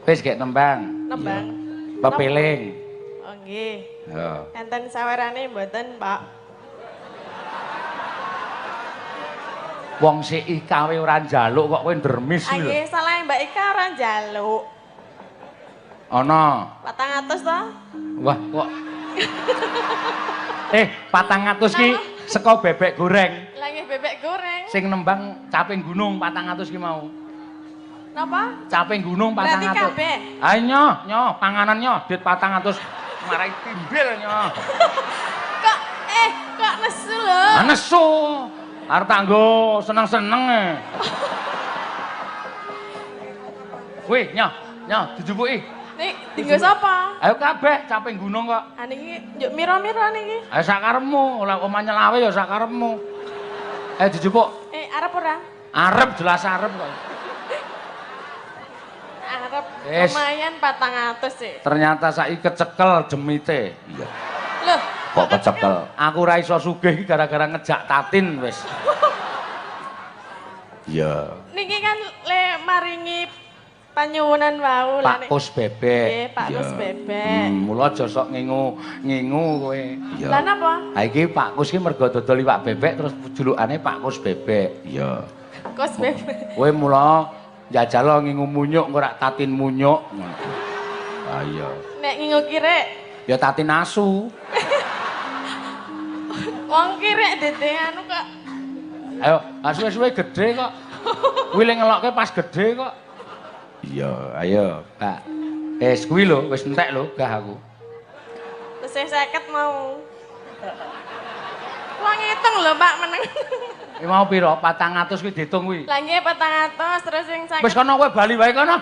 Wis gek nembang. Nembang. Pepeling. Oh nggih. Heeh. Enten sawerane mboten, Pak? Wong sik Ika we ora njaluk kok kowe ndremis lho. Nggih, salah Mbak Ika ora njaluk. Ana. 400 to? Wah, kok. 400 ki saka bebek goreng. Lah nggih bebek goreng. Sing nembang caping gunung 400 ki mau. Napa? Caping gunung 400. Berarti kabeh. Ha nyoh, nyoh panganan nyoh dit 400 marai timbel nyoh. Kok kok nesu lho. Ah nesu. Arep tak nggo seneng-seneng e. Wih, nyoh, nyoh dijupuki. Nek dinggo sapa? Ayo kabeh caping gunung kok. Ha niki njuk mira-mira niki. Ayo sakarepmu, ora omah nyelawe ya sakarepmu. Ayo dijupuk. Arep ora? Arep jelas arep kok. Arep lumayan 400 sih. Ternyata saiki kecekel jemite. Iya. Loh, kok kecekel? Aku ora iso sugih iki gara-gara ngejak Tatin wis. Iya. Niki kan le maringi panyuwunan wau Pak Kus Bebek. Nggih, Pak Kus Bebek. Mula aja sok ngingu kowe. Iya. Lah napa? Ha iki Pak Kus iki mergo dodol iwak bebek terus julukane Pak Kus Bebek. Iya. Kus Bebek. Kowe mula njajal ngingu munyuk engko rak Tatin munyuk. Ha iya. Nek ngingu kirek ya Tatin asu. Wong kirek dede anu kok. Ayo, suwe-suwe gedhe kok. Kuwi le ngelokke pas gedhe kok. Iya, ayo, Pak. Wis kuwi lho, wis entek lho gah aku. Tesih 50 mau. Wong ngitung lho, Pak, meneng. Iki mau piro? 400 kuwi diitung kuwi. Lah nggih 400 terus sing 50. Wis kono kowe bali wae kono.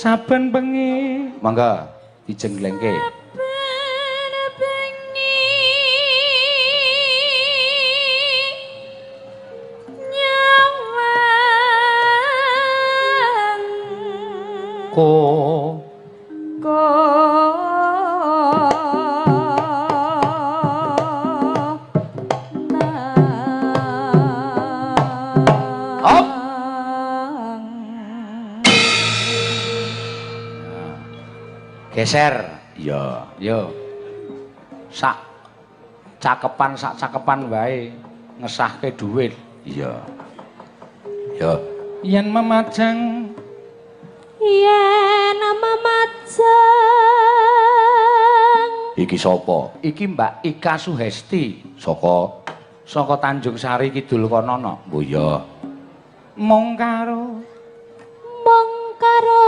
Saben bengi, mangga dijenglengke. Saben bengi nyawang ko geser. Iya, yo. Sak cakepan wae ngesahke dhuwit. Iya. Yo. Yen memajang iki sapa? Iki Mbak Ika Suhesti saka Tanjung Sari Kidul kono no. Oh iya. Mung karo mung karo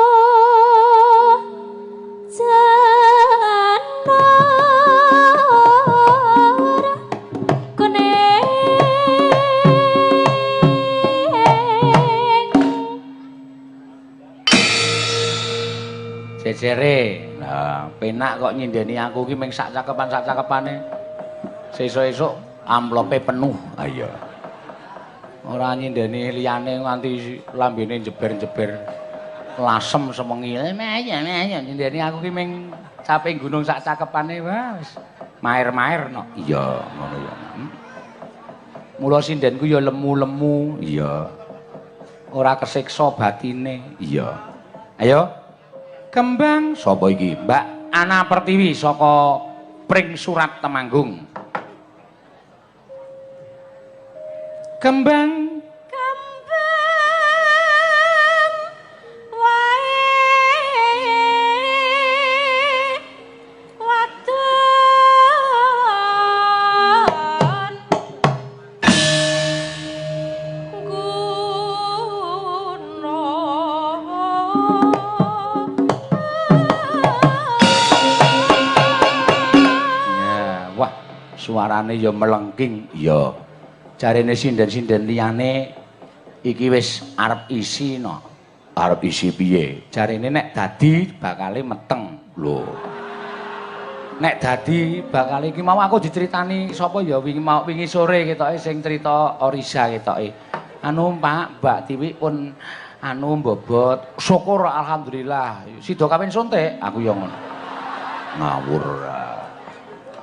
janur kuning. Jejere. Lah, penak kok nyindeni aku ki ming sak cakepan-sak cakepane. Sesuk-esuk amplope penuh. Ha iya. Ora nyindeni liyane nganti lambene jeber-jeber. Lasem sewengi. Meh nyindeni aku ki ming caping gunung sak cakepane wah wis maer-maer no. Iya, ngono ya. Mula sindenku ya lemu-lemu. Iya. Ora kesiksa batine. Iya. Ayo. Kembang sapa iki? Mbak Ana Pertiwi saka Pring Surat Temanggung. Kembang kembang wae wadon guna. Ya, wah, suarane ya melengking. Iya. Jarene sinden-sinden liyane iki wis arep isi no. Arep isi piye? Jarene nek dadi bakale meteng. Lho. Nek dadi bakale iki mau aku diceritani sapa ya wingi mau wingi sore ketoke sing cerita Orisa ketoke. Anu Pak, Mbak Tiwi pun anu mbobot. Syukur alhamdulillah. Sida kawin suntik, aku ya ngono. Ngawur.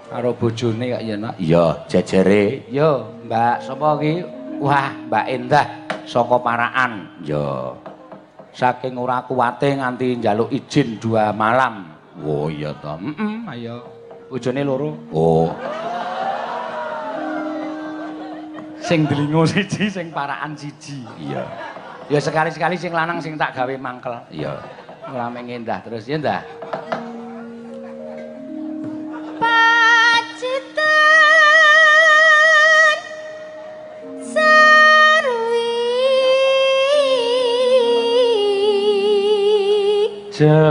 Karo bojone kok ya nak. Iya, jejere. Yo, Mbak sapa iki? Wah, Mbak Endah saka Paraan. Yo. Saking ora kuwate nganti njaluk izin 2 malam. Oh iya to. Heeh, ayo. Bojone loro. Oh. Sing dlingo siji, sing Paraan siji. Iya. Ya sekali-sekali sing lanang sing tak gawe mangkel. Iya. Ora mung endah terus ya, Ndah. Pacitan sarwi ja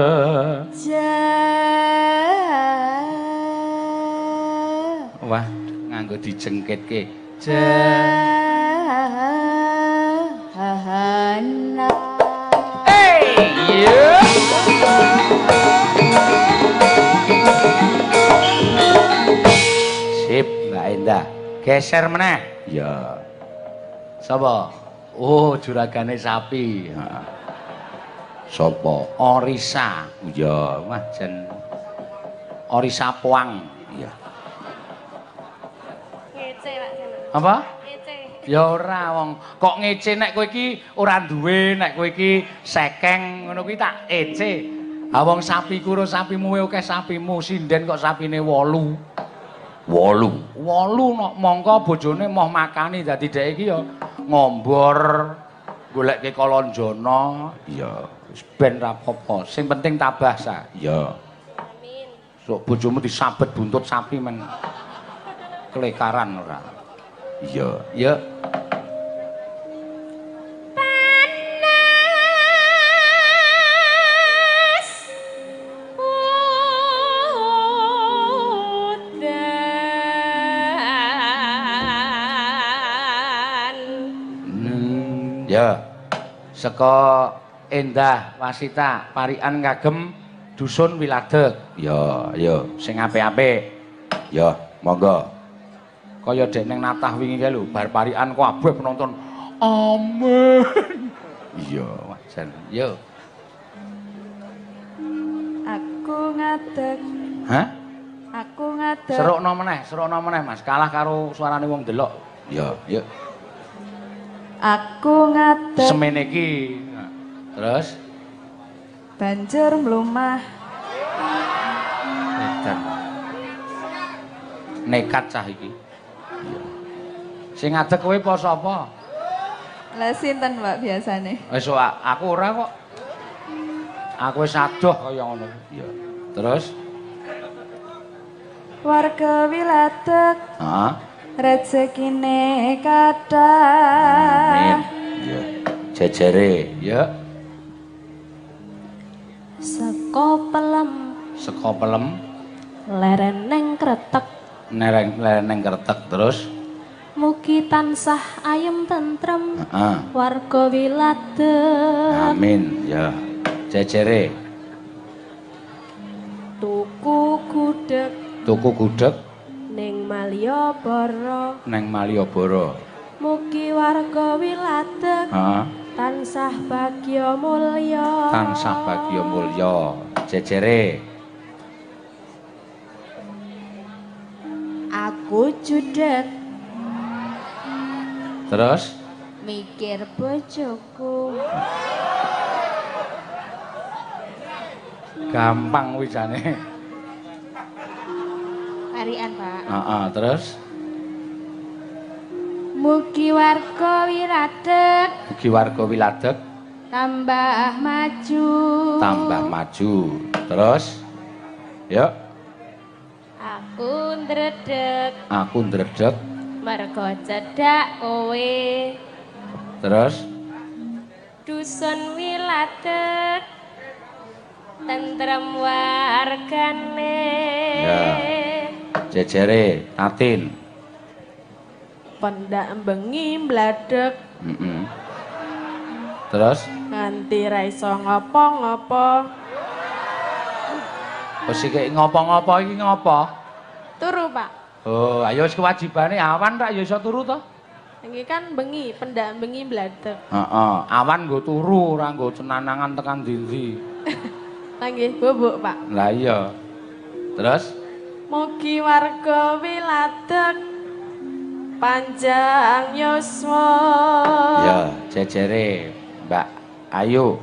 wah nganggo dijengkitke ja hey yeah. Sip Mbak Endah, geser meneh. Ya. Sapa? Oh, juragane sapi. Heeh. Sapa? Orisa. Ya, wah jan Orisa Poang. Iya. Ngece, Pak. Apa? Ngece. Ya ora wong kok ngece nek kowe iki ora duwe, nek kowe iki sekeng ngono kuwi tak ece. Ha wong sapiku ro sapimu akeh sapimu, sinden kok sapine 8. 8. 8 no, mongko bojone moh makani dadi dhek iki ya ngombor golekke kalonjana. Iya, wis ben ra apa-apa. Sing penting tabah sa. Iya. Amin. Sok bojomu disabet buntut sapi men klekaran ora. Iya, ya. Panas udan. Ya. Saka Endah Wasita Parikan kagem dusun Wiladeg. Ya, ya, sing apik-apik. Ya, monggo. Kaya dek ning natah wingi kae lho, bar parikan kabeh penonton. Amin. Iya, wah jan. Yo. Aku ngadeg. Hah? Aku ngadeg. Serukno meneh Mas. Kalah karo suarane wong delok. Ya, yuk. Aku ngadeg. Semene iki. Terus banjur mlumah. Edan. Nekat cah iki. Iya. Sing ngadeg kowe apa sapa? Lah sinten, Pak, biasane? Wis aku ora kok. Aku wis adoh kaya ngono. Iya. Terus warga Wiladeg. Heeh. Rezekine kathah. Amin. Iya. Jejere, ya. Seko pelem. Seko pelem. Leren neng kretek. Leren neng kretek terus. Mugi tansah ayem tentrem. Warga Wiladeg. Amin, ya. Jejere. Tuku gudeg. Tuku gudeg ning Malioboro. Neng Malioboro. Mugi warga Wiladeg tansah bagya mulya. Tansah bagya mulya. Jejere. Aku judeg. Terus mikir bojoku. Gampang wijane. Parian, Pak. Heeh, terus mugi warga Wiladeg. Mugi warga Wiladeg tambah maju. Tambah maju. Terus yuk. Aku ndredeg. Aku ndredeg mergo cedhak kowe. Terus dusun Wiladeg tentrem wargane. Ya. Jejere Tatin. Pendak bengi mbladeg. Terus nganti ra iso ngopo-ngopo. Wis iki ngopo-ngopo iki ngopo? Turu, Pak. Oh, ayo wis kewajibane awan rak ya iso turu to? Iki kan bengi, pendak bengi mbladeg. Heeh, awan nggo turu ora nggo cenanangan tekan ndi-ndi. Lah nggih, bobok, Pak. Lah iya. Terus mugi warga Wiladeg panjang yuswa. Ya, jejere Mbak Ayu.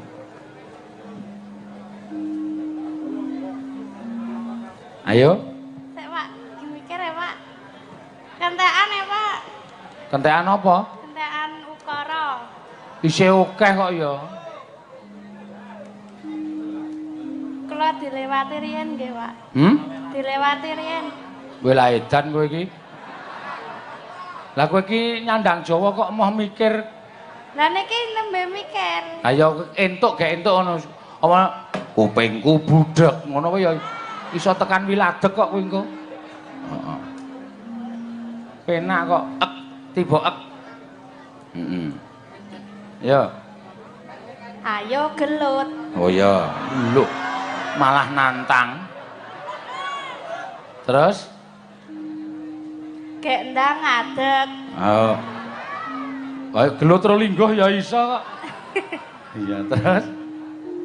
Ayo. Sik, Pak, mikir ya, Pak. Kentekan ya, Pak. Kentekan apa? Kentekan ukara. Isih akeh kok ya. Kula dilewati riyen nggih, Pak. Dilewati riyen. Kowe lah edan kowe iki. Lah kowe iki nyandang Jawa kok moh mikir. Lah niki nembe mikir. Ayo entuk gak entuk ngono. Apa kupingku budheg ngono kuwi ya iso tekan Wiladeg kok kowe engko. Heeh. Penak kok ek tiba ek. Heeh. Ya. Ayo gelut. Oh iya, lho. Malah nantang. Terus gek ndang ngadeg. Oh. Kayak gelut ro lingguh ya iso kok. Iya, terus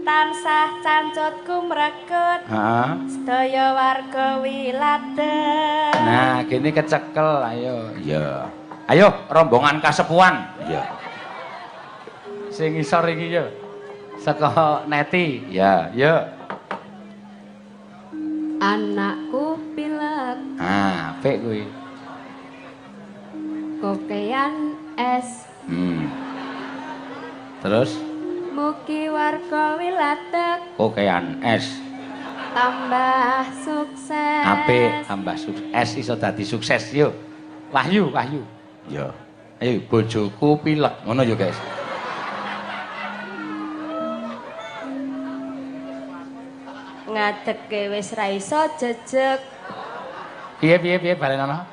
tansah cancutku mrekut. Heeh. Sedaya warga Wiladeg. Nah, gini kecekel ayo. Iya. Ayo rombongan kasepuhan. Iya. Sing ngisor iki ya. Saka Neti. Ya, ya. Anakku pilek. Ah, apik kuwi. Kokean es. Terus mugi warga Wiladeg kokean es tambah sukses. Apik, tambah sukses iso dadi sukses yo. Wahyu, Wahyu. Yo. Ayo bojoku pilek ngono yo, guys. Ngadege wis ra iso jejeg. Piye piye piye balenono?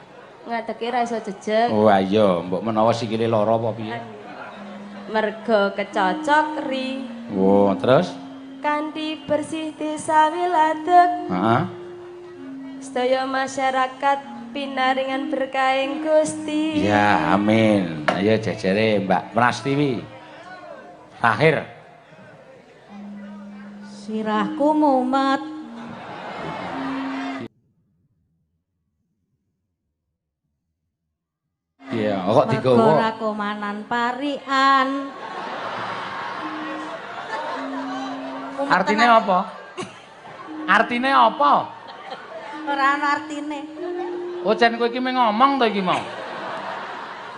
Ngadege ra iso jejeg. Oh ayo, mbok menawa sikile lara apa piye? Mergo kecocok ri. Oh, terus kanthi bersih desa Wiladeg. Heeh. Sedaya masyarakat pinaringan berkahing Gusti. Ya, amin. Ayo jejere Mbak Prastiwi. Terakhir. Sirahku mumet. Iya, kok digawa. Mergo ra komanan parian. Artine apa? Artine apa? Ora ana artine. Oh, jan kowe iki mung ngomong to iki mau.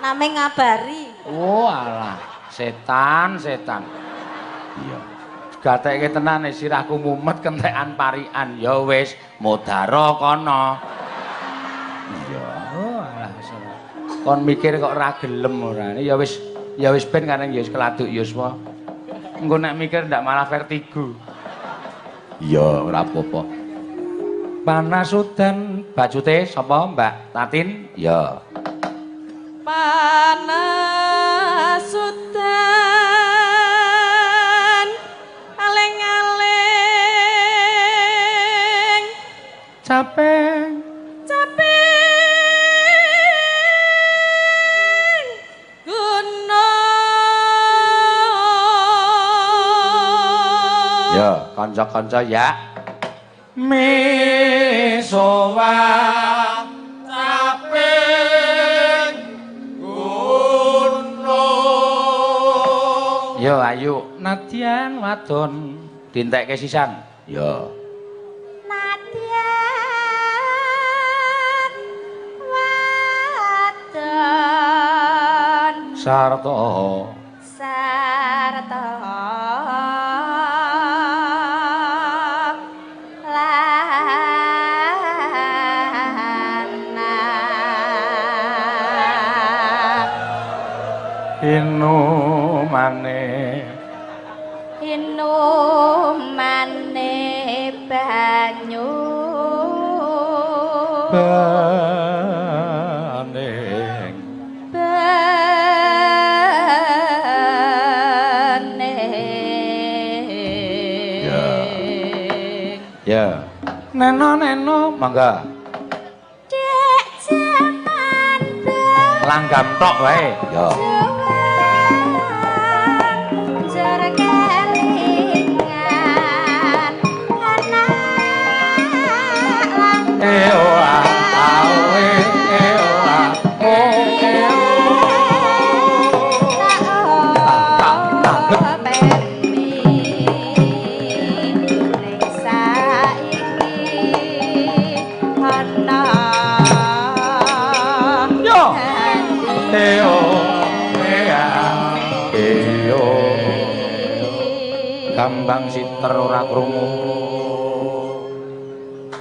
Namung ngabari. Oh, alah, setan, setan. Iya. Gatekke tenan sirahku mumet kentekan parian. Ya wis, mudara kono. Iya, oh alah wis. Kon mikir kok ora gelem ora. Ya wis Ya wis ben kareng ya wis keladuk yuswa. Engko nek mikir ndak malah vertigo. Iya, ora apa-apa. Panas udan bacute sapa Mbak Tatin? Ya. Panas udan aling-aling capek capek gunung. Ya, kanca-kanca ya. Misowa capek gunung. Yo ayo nadyan wadon dintekke sisan. Yo. Nadyan wadon sarta sarta lanang inumane inumane banyu bening bening. Ya. Ya. Neno neno mangga. Dek jaman langgam tok wae. Ya. Jor kelingan anak lanang. E o a a o e e o a o e o. Tak openi ning saiki ana Yo. E o e a e o. Gambang siter ora krungu.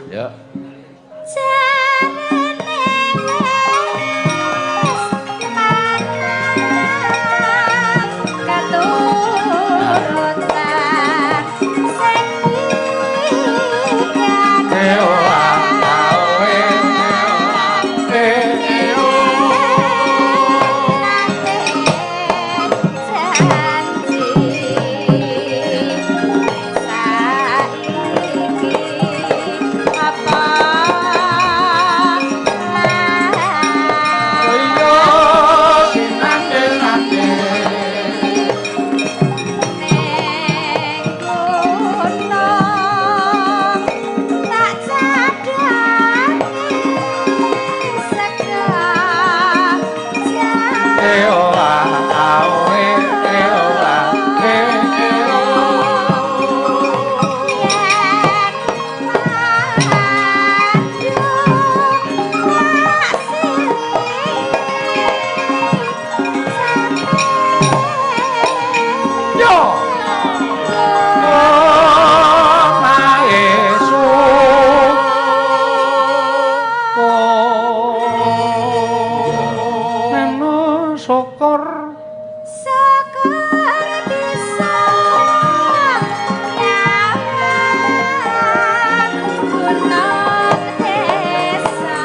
Ya. Jarene wis mangan keturutan sing E o a a o e e o e o. Janji saiki apa Iya sinandel-nandel. Ning gunung tak cadangi sega E o a a o e e o a e e o. Yo. Omahe suko. Neno syukur Syukur bisa nyawang gunung desa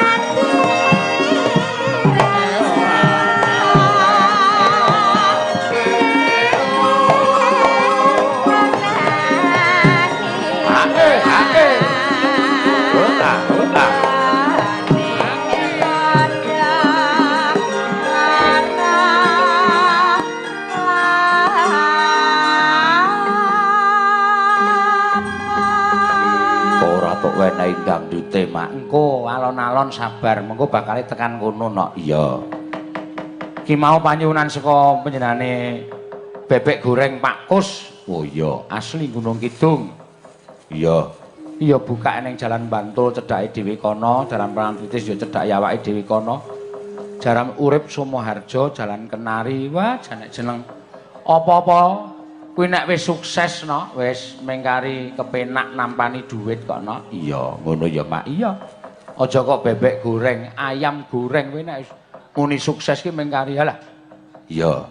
dadi raja. Ake ake. Ora ora. Ora tok wenehi dangdute mak. Engko alon-alon sabar, mengko bakale tekan kono nok. Iya. Ki mau panyuwunan saka panjenengane bebek goreng Pak Kus. Oh iya, asli Gunung Kidung. Iya. Iya buka ning Jalan Bantul cedhake dhewe kono, Jalan Prangtritis ya cedhake awake dhewe kono. Jalan Urip Sumoharjo, Jalan Kenari, wah jane jeneng apa-apa kuwi nek wis sukses no, wis mengkari kepenak nampani duit kok no. Iya, ngono ya Mak. Iya. Aja kok bebek goreng, ayam goreng kuwi nek muni sukses ki mengkari halah. Iya.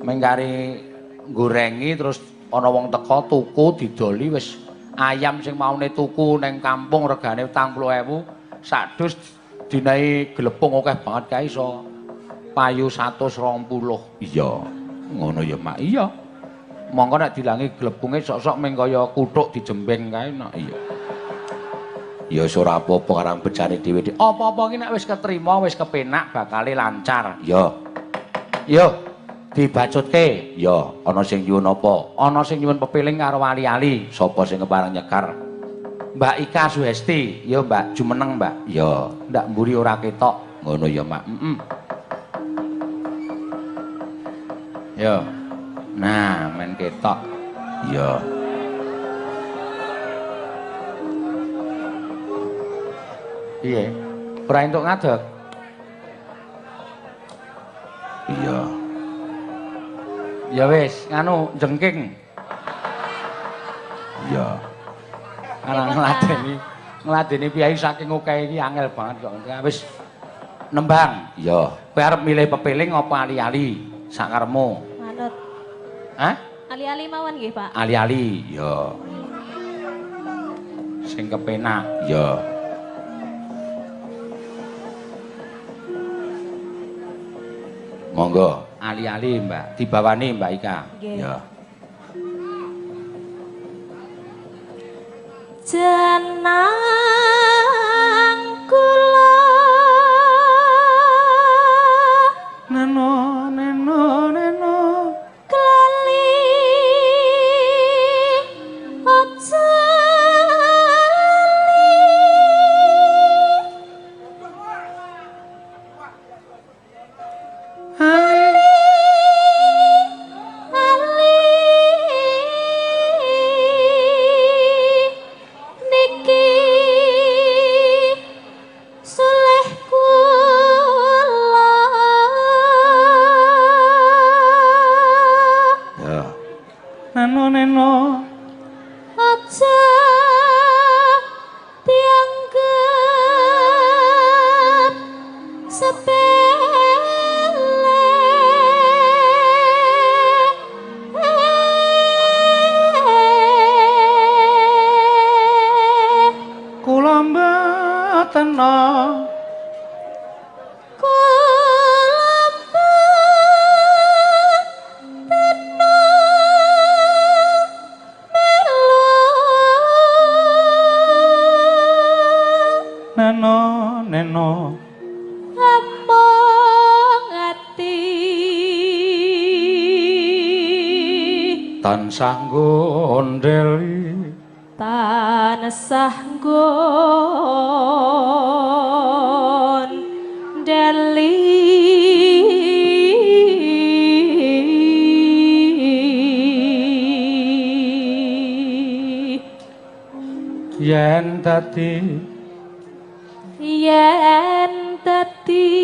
Mengkari nggorengi terus ana wong teka tuku didoli wis ayam sing maune tuku ning kampung regane 40.000 sak dus dinahi glepung akeh banget kae iso payu 120. Iya. Ngono ya, Mak. Iya. Mongko nek dilangi glepunge sok-sok ming kaya kuthuk dijembeng kae nak. Iya. Ya wis ora apa-apa karang bejane dhewe. Apa-apa iki nek wis ketrima, wis kepenak bakale lancar. Iya. Yo, dibacutke. Ya, ana sing nyuwun apa? Ana sing nyuwun pepiling karo wali-ali. Sapa sing kepareng nyekar? Mbak Ika Suhesti. Ya, Mbak, jumeneng, Mbak. Ya, ndak mburi ora ketok. Ngono ya, Mak. Heeh. Ya. Nah, men ketok. Ya. Piye? Ora entuk ngadeg? Iya. Ya wis, nganu jengking. Iya. Ana ngladeni piyai saking akeh iki angel banget kok. Wis nembang. Iya. Kowe arep milih pepiling apa ali-ali sakarepmu? Manut. Hah? Ali-ali mawon nggih, Pak. Ali-ali, iya. Sing kepenak, iya. Monggo, ali-ali, Mbak. Dibawani Mbak Ika. Nggih. Ya. Jenang kula neno neno neno klali aja ali niki soleh kula. Ya. Neno neno aja dianggep sepele. Kula mboten Kula mboten melu neno neno among ati tansah gondeli tansah gondeli yen dadi yen dadi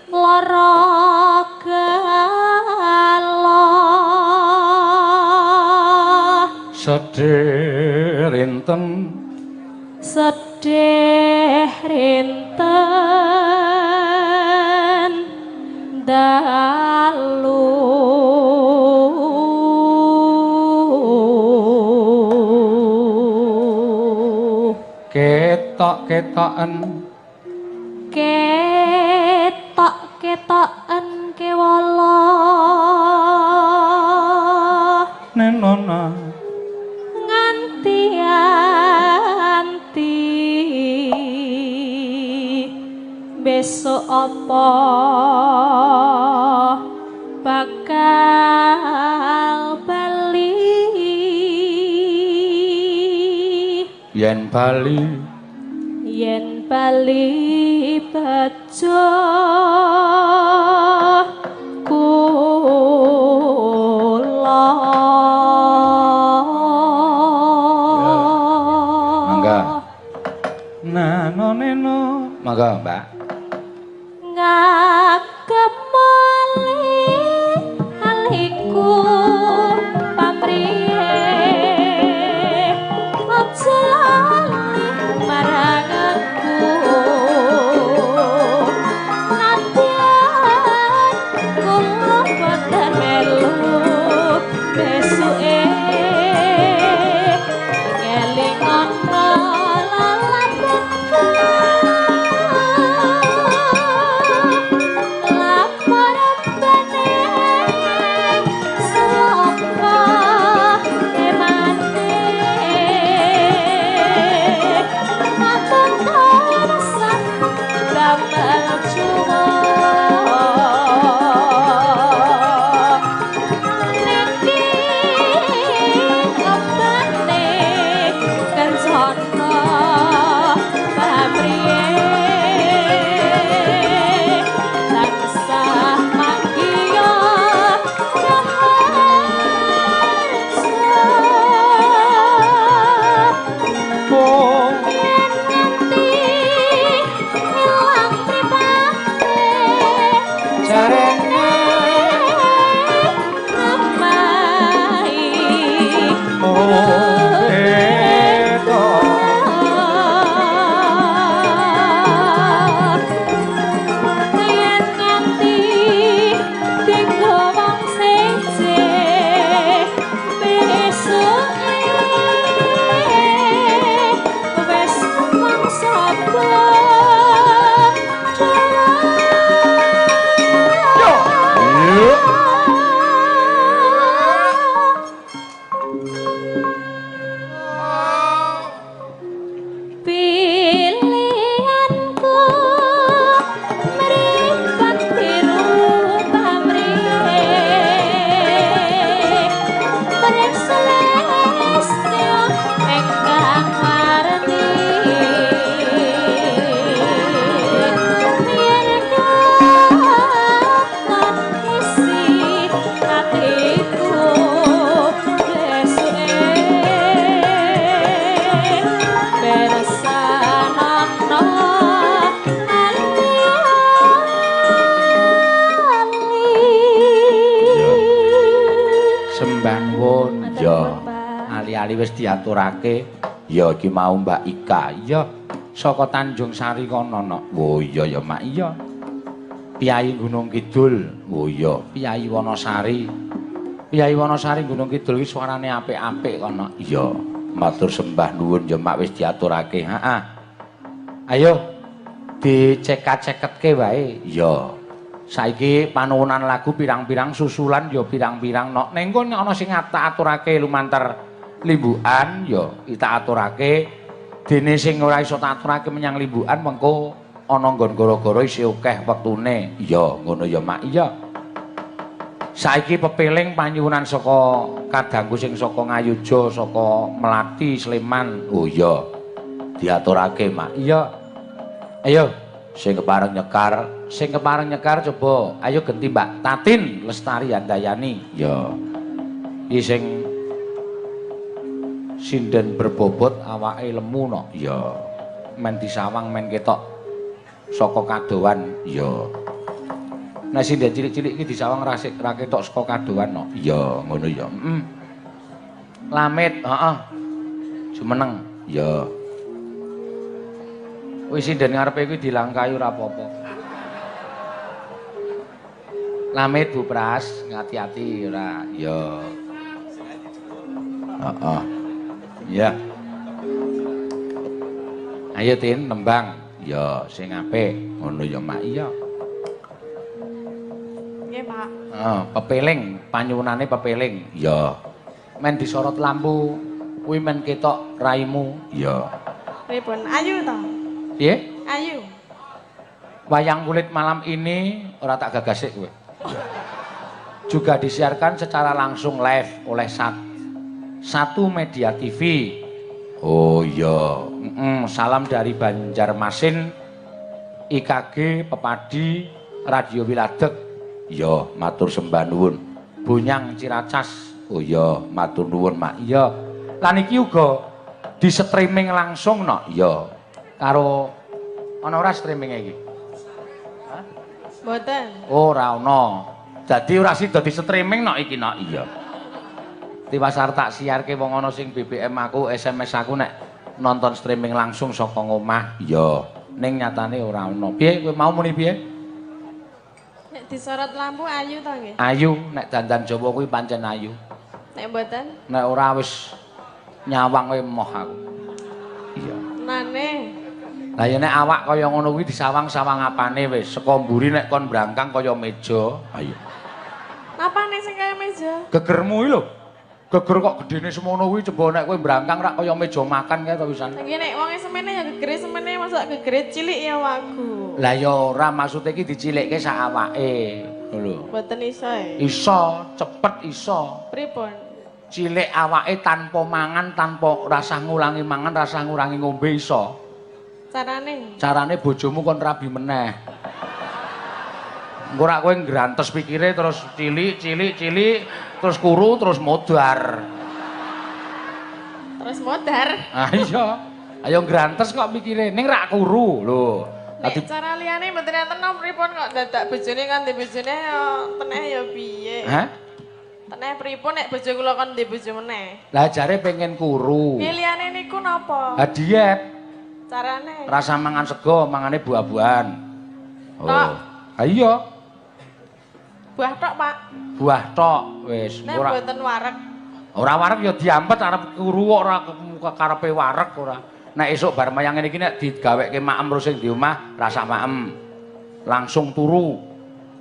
lara gala sedih rinten sedih rinten dalu ketok-ketoken ketok-ketoken kewala nenona nganti anti besok apa bakal bali yen bali yen bali bejo kula. Mangga. Nano neno mangga, Mbak. Ngagemoli aliku pamrihe aja lali marang aku nadyan boten melu besuke ngelingono lalapetan lapor bene seloko emane matur sak damel cuwo niki lembane kencana pamriye tansah manggiya raharsa yen nganti ilang mripate Jarene namahi Yen nganti dienggo wong seje besuke wis mangsa Pilihanku mripat biru pamrih mring selestya ingkang marti yen katon isi atiku besuke bersanana ali-ali. Sembah nuwun. Matur Ya. nuwun, Pak. Ali-ali wis diaturake. Ya iki mau Mbak Ika. Iya. Saka Tanjung Sari kono no. Oh iya ya Mak. Iya. Piyayi Gunung Kidul. Oh iya, Piyayi Wonosari. Piyayi Wonosari Gunung Kidul iki suarane apik-apik kono. Iya. Matur sembah nuwun ya Mak wis diaturake. Heeh. Ayo dicekat-ceketke wae. Iya. Saiki panuwunan lagu pirang-pirang susulan ya pirang-pirang nok. Ning kono ana sing tak aturake lumantar limbukan ya tak aturake. Dene sing ora iso tak aturake menyang limbukan mengko ana nggon gara-gara isih akeh wektune. Iya, ngono ya Mak. Iya. Saiki pepeling panyuwunan saka kadangku sing saka Ngayuja, saka Melati, Sleman. Oh iya. Diaturake, Mak. Iya. Ayo sing kepareng nyekar, sing kepareng nyekar coba ayo genti Mbak Tatin Lestari Handayani. Ya. Iki sing sinden berbobot awake lemu no. Ya. Men disawang men ketok saka kadowan. Ya. Nek sinden cilik-cilik iki disawang ra ketok saka kadowan no. Ya, ngono ya. Heeh. Lamit, heeh. Jumeneng. Ya. Wis sinden ngarepe kuwi dilangkahi ora apa-apa. Lamit Bu Pras, ngati-ati ora. Ya. Heeh. Ya. Ayo Tin nembang. Ya, sing apik. Ngono ya Mak. Iya. Nggih, Pak. Heeh, pepeling, panyuwunane pepeling. Ya. Men disorot lampu kuwi men ketok raimu. Ya. Pripun? Ayu to? Piye? Ayu. Wayang kulit malam ini ora tak gagasik kowe. Juga disiarkan secara langsung live oleh Satu Media TV. Oh iya. Salam dari Banjarmasin, IKG Pepadi, Radio Wiladeg. Iya, matur sembah nuwun. Bunyang Ciracas. Oh iya, matur nuwun, Mak. Iya. Lan iki uga di streaming langsung no. Iya. Karo ana ora streaming iki? Hah? Mboten. Oh, ora ana. Dadi ora sida di streaming no iki no. Iya. Tiwas arep tak siarke wong ana sing BBM aku, SMS aku nek nonton streaming langsung saka ngomah. Iya. Ning nyatane ora ana. Piye kowe mau muni piye? Nek disorot lampu ayu to nggih? Ayu, nek dandan Jawa kuwi pancen ayu. Nek mboten? Nek ora wis nyawang kowe emoh aku. Iya. Nane. Lah ya nek awak kaya ngono kuwi disawang-sawang apane wis, saka mburi nek kon brangkang kaya meja. Ayo. Napane sing kaya meja? Gegermu iki lho. Geger kok gedene semono kuwi coba nek kowe brangkang rak kaya meja makan kae to wisan. Lah nek wonge semene ya gegere semene, mosok gegere cilik ya wagu. Lah ya ora, maksude iki dicilikke sak awake. Lho. Mboten iso e. Iso, cepet iso. Pripun? Cilik awake tanpa mangan, tanpa rasah ngulangi mangan, rasah ngurangi ngombe iso. Carane? Carane bojomu kon rabi meneh. Engko rak kowe nggrantes pikire terus cilik, cilik, cilik, terus kuru, terus modar. Terus modar? Ah iya. Ayo nggrantes kok pikire, ning rak kuru lho. Nek cara liyane mboten enten pripun kok dadak bojone kan ndek bojone ya teneh ya piye? Hah? Teneh pripun nek bojo kula kon ndek bojo meneh? Lah jare pengen kuru. Piye liyane niku napa? Lah diet. Carane? Rasa mangan sego, mangane buah-buahan. Oh. Tok. Ha iya. Buah tok, Pak. Buah tok wis. Nek mboten wareg. Ora wareg ya diampet arep kuru kok ora karepe wareg ora. Nek esuk bar mayang ngene iki nek digaweke maem terus sing di omah rasa maem. Langsung turu.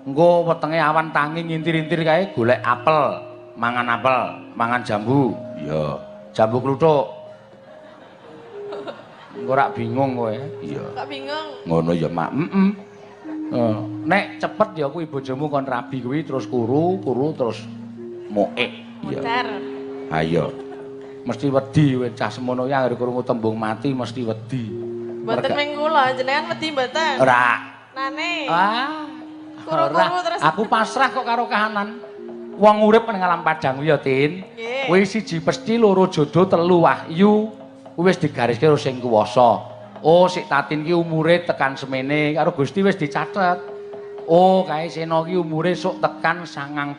Engko wetenge awan tangi ngintir-intir kae golek apel, mangan apel, mangan jambu. Iya, jambu kluthuk. Engko rak bingung kowe. Iya. Kok bingung? Ngono ya, Mak. Heeh. Nek cepet ya kuwi bojomu kon rabi kuwi terus kuru, kuru terus moek. Iya. Modar. Ha iya. Mesti wedi kowe cah semono ya anggere krungu tembung mati mesti wedi. Mboten ming kula, jenengan wedi mboten? Ora. Nane. Ah. Kuru-kuru terus. Aku pasrah kok karo kahanan. Wong urip ning alam padang kuwi ya, Tin. Kuwi siji pesti, loro jodoh, telu wahyu. Kuwi wis digariske karo sing kuwasa. Oh, sik Tatin ki umure tekan semene karo Gusti wis dicatet. Oh, kae Sena ki umure sok tekan 90.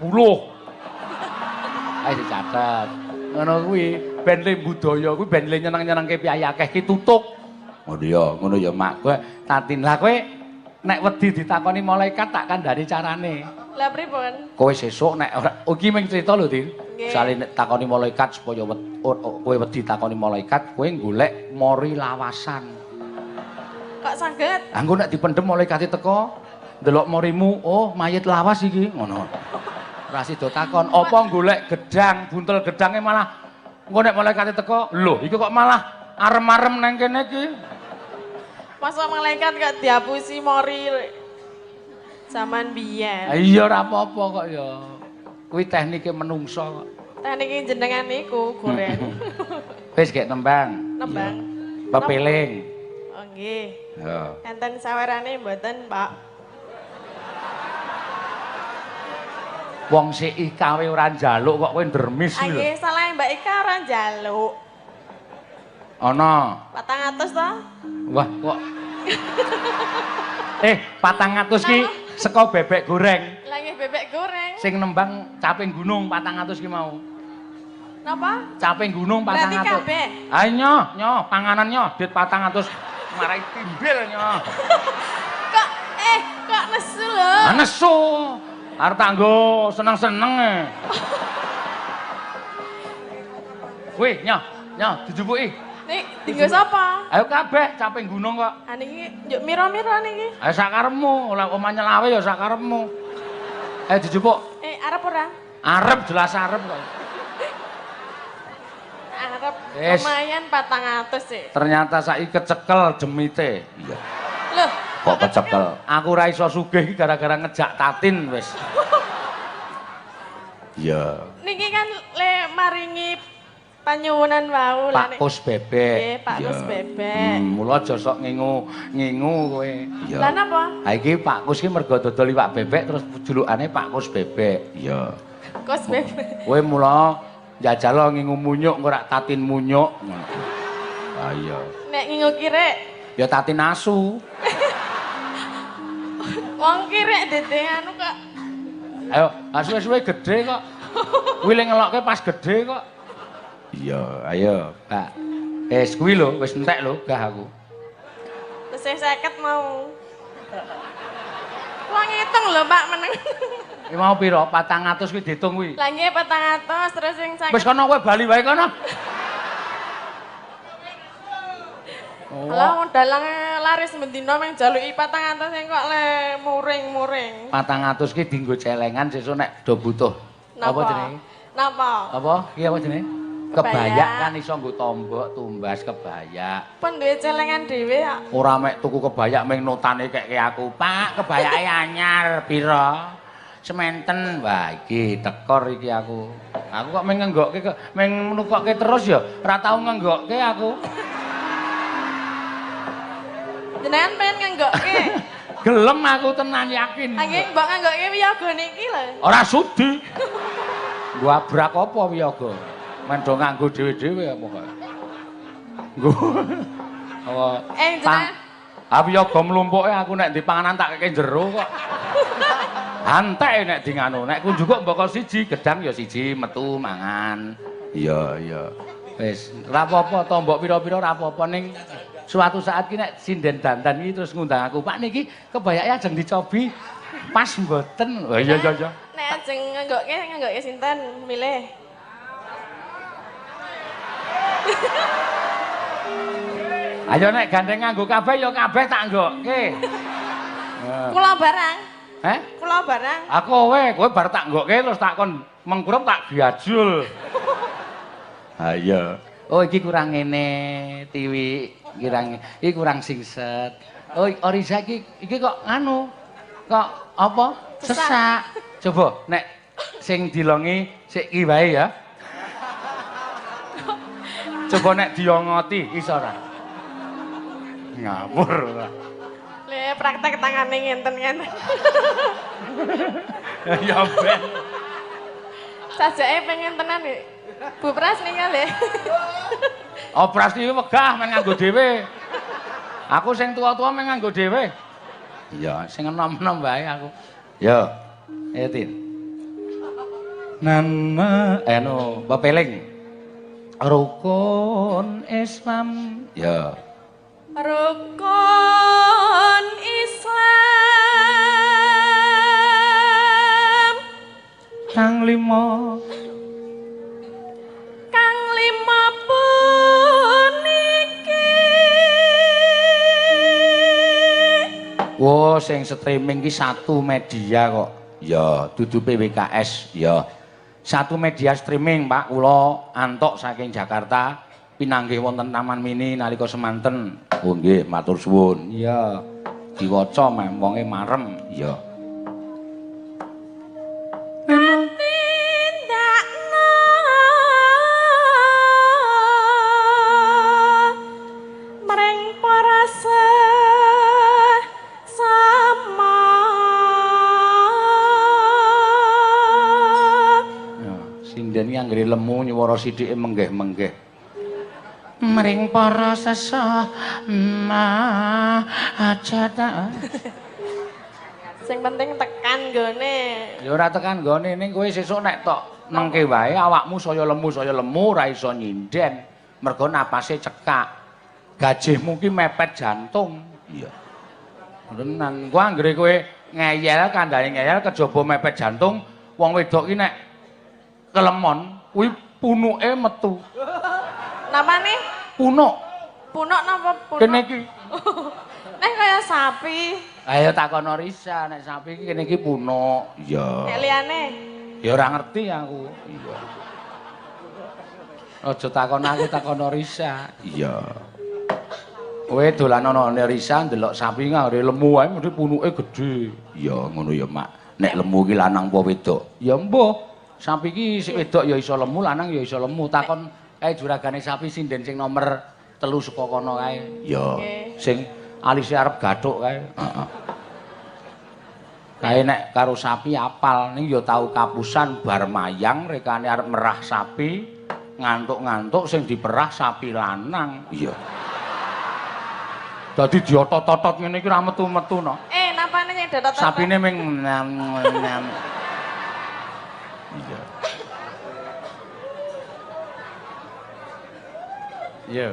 Kae dicatet. Ngono kuwi ben le budaya kuwi ben le nyeneng-nyenengke piyayi akeh ki tutuk. Ngono ya, ngono ya Mak. Kowe Tatin lah kowe nek wedi ditakoni malaikat tak kandhani carane. Lah pripun? Kowe sesuk nek ora iki mung crita lho, Tin. Misale nek takoni malaikat supaya kowe wedi takoni malaikat, kowe golek mori lawasan. Kok saged? Lah engko nek dipendhem malaikate teko, ndelok morimu, oh mayit lawas iki, ngono. Ora sida takon, apa golek gedang, buntel gedange malah engko nek malaikate teko, lho iki kok malah arem-arem nang kene iki. Masa malaikat kok diapusi mori zaman biyen. Iya ora apa-apa kok ya. Kuwi teknike menungso kok. Teknike jenengan niku goreng. Wis gek nembang. Nembang. Pepeling. Oh nggih. Ya. Enten sawerane mboten, Pak? Wong sik Ika we ora njaluk kok kowe ndremis lho. Nggih, salah Mbak Ika ora njaluk. Ana. 400 to? Wah, kok. 400 ki saka bebek goreng. Lah nggih bebek goreng. Sing nembang caping gunung 400 ki mau. Napa? Caping gunung 400. Berarti kabeh. Ha nyoh, nyoh, panganan nyoh, dit 400 marai timbel nyoh. Kok kok nesu lho. Ah nesu. Arep tak nggo seneng-seneng e. Wih, nyoh, nyoh dijupuki. Nek dinggo sapa? Ayo kabeh caping gunung kok. Ha niki njuk mira-mira niki. Ayo sakarepmu, ora omah nyelawe ya sakarepmu. Ayo dijupuk. Arep ora? Arep jelas arep kok. Arep lumayan 400 sih. Ternyata saiki kecekel demite. Iya. Loh, kok kecekel? Aku ora iso sugih iki gara-gara ngejak Tatin wis. Iya. Niki kan le maringi panyuwunan wau Pak Kus Bebek. Nggih, Pak Kus Bebek. Mula aja sok ngingu-ngingu kowe. Iya. Lah napa? Ha iki Pak Kus ki mergo dodol iwak bebek terus julukane Pak Kus Bebek. Iya. Kus Bebek. Kowe mula njajal ngingu munyuk engko rak Tatin munyuk. Ha iya. Nek ngingu kirek ya Tatin asu. Wong kirek dede anu kok. Ayo, suwe-suwe gedhe kok. Kuwi le ngelokke pas gedhe kok. Iya, ayo, Pak. Wis kuwi lho, wis entek lho gah aku. Tesih 50 mau. Kula ngitung lho, Pak, meneng. Iki mau pira? 400 kuwi diitung kuwi. Lah nggih 400 terus sing 50. Wis kono kowe bali wae kono. Lah wong dalang laris bendina mung jaluki 400 sing kok le muring-muring. 400 ki dienggo celengan sesuk nek do butuh. Apa jenenge? Napa? Apa? Ki apa jenenge? Kebayak kan iso nggo tombok tumbas kebayak. Pun duwe celengan dhewe kok. Ora mek tuku kebayak ming notane kekke aku. Pak, kebayake anyar pira? Sementen. Wah, iki tekor iki aku. Aku kok ming ngenggokke ming nukokke terus ya, ora tau ngenggokke aku. Jenengan pengen ngenggokke? Gelem aku tenan yakin. Nggih, mbok ngenggokke wiyaga niki lho. Ora sudi. Nggo abrak apa wiyaga? Men do nganggo dhewe-dhewe apa kok. Nggo. Apa? Jenengan. Ah wiyaga mlumpuke aku nek di panganan tak keke jero kok. Antek nek di nganu, nek ku njukuk mboko siji, gedang ya siji metu mangan. Iya, iya. Wis, ora apa-apa tombok pira-pira ora apa-apa ning suatu saat ki nek sinden dandan iki terus ngundang aku, Pak niki kebayake ajeng dicobi pas mboten. Oh iya iya iya. Nek ajeng ngenggokke sinten milih? Ayo nek gandeng nganggo kabeh ya kabeh tak nggokke. Kula barang. Heh? Kula barang. Aku kowe, kowe bar tak nggokke terus tak kon mengkurep tak gajul. Ha iya. Oh iki kurang ngene, Tiwi. Kurang iki kurang singset. Oh Oriza iki kok nganu? Kok apa? Sesak. Coba nek sing dilongi sik ki wae ya. Coba nek diongoti iso ora? Ngawur ora. Le praktek tangane ngenten-ngenten. Ya ben. Sajake pengen tenan iki. Bu Pras ninggal le. Oh Pras iki wegah men nganggo dhewe. Aku sing tua-tua men nganggo dhewe. Iya, sing enom-enom wae aku. Yo. Ayo Tin. Nana anu pepeling. Rukun Islam. Ya. Rukun Islam kang lima. Kang lima puniki. Wo sing streaming ki satu media kok. Ya, dudu PWKS ya. Satu media streaming Pak, kula antok saking Jakarta pinanggih wonten Taman Mini nalika semanten. Oh nggih, matur suwun. Iya. Diwaca meh wonge marem. Iya. Tindakno mring para sesama. Ya, sinden iki anggere lemu nyuwara sithike menggeh-menggeh. Mring para sesama aja ta. Sing penting tekan nggone. Ya ora tekan nggone ning kowe sesuk nek tok mengke wae awakmu saya lemu ora iso nyinden. Mergo napase cekak. Gajihmu ki mepet jantung. Iya. Tenan, ku anggere kowe ngeyel kandhane ngeyel kejaba mepet jantung, wong wedok ki nek kelemon kuwi punuke metu. Napane? Punuk. Punuk napa punuk? Kene iki. Nek kaya sapi. Ayo takono Risa, nek sapi iki kene iki punuk. Iya. Nek liyane? Ya ora ngerti aku. Iya. Aja takon aku, takono Risa. Iya. Kowe dolan ana Risa ndelok sapi ngare lemu wae mesti punuke gedhe. Iya, ngono ya, Mak. Nek lemu iki lanang apa wedok? Ya mbuh. Sapi iki sik wedok ya iso lemu, lanang ya iso lemu. Takon kae juragane sapi sinden sing nomor 3 saka kono kae. Ya. Sing alise arep gathuk kae. Heeh. Kae nek karo sapi apal ning ya tau kapusan bar mayang rekane arep merah sapi, ngantuk-ngantuk sing diperah sapi lanang. Iya. Dadi diotot-otot ngene iki ora metu-metu no. Napane sing diotot-otot? Sapine ming nam. Iya. Iya.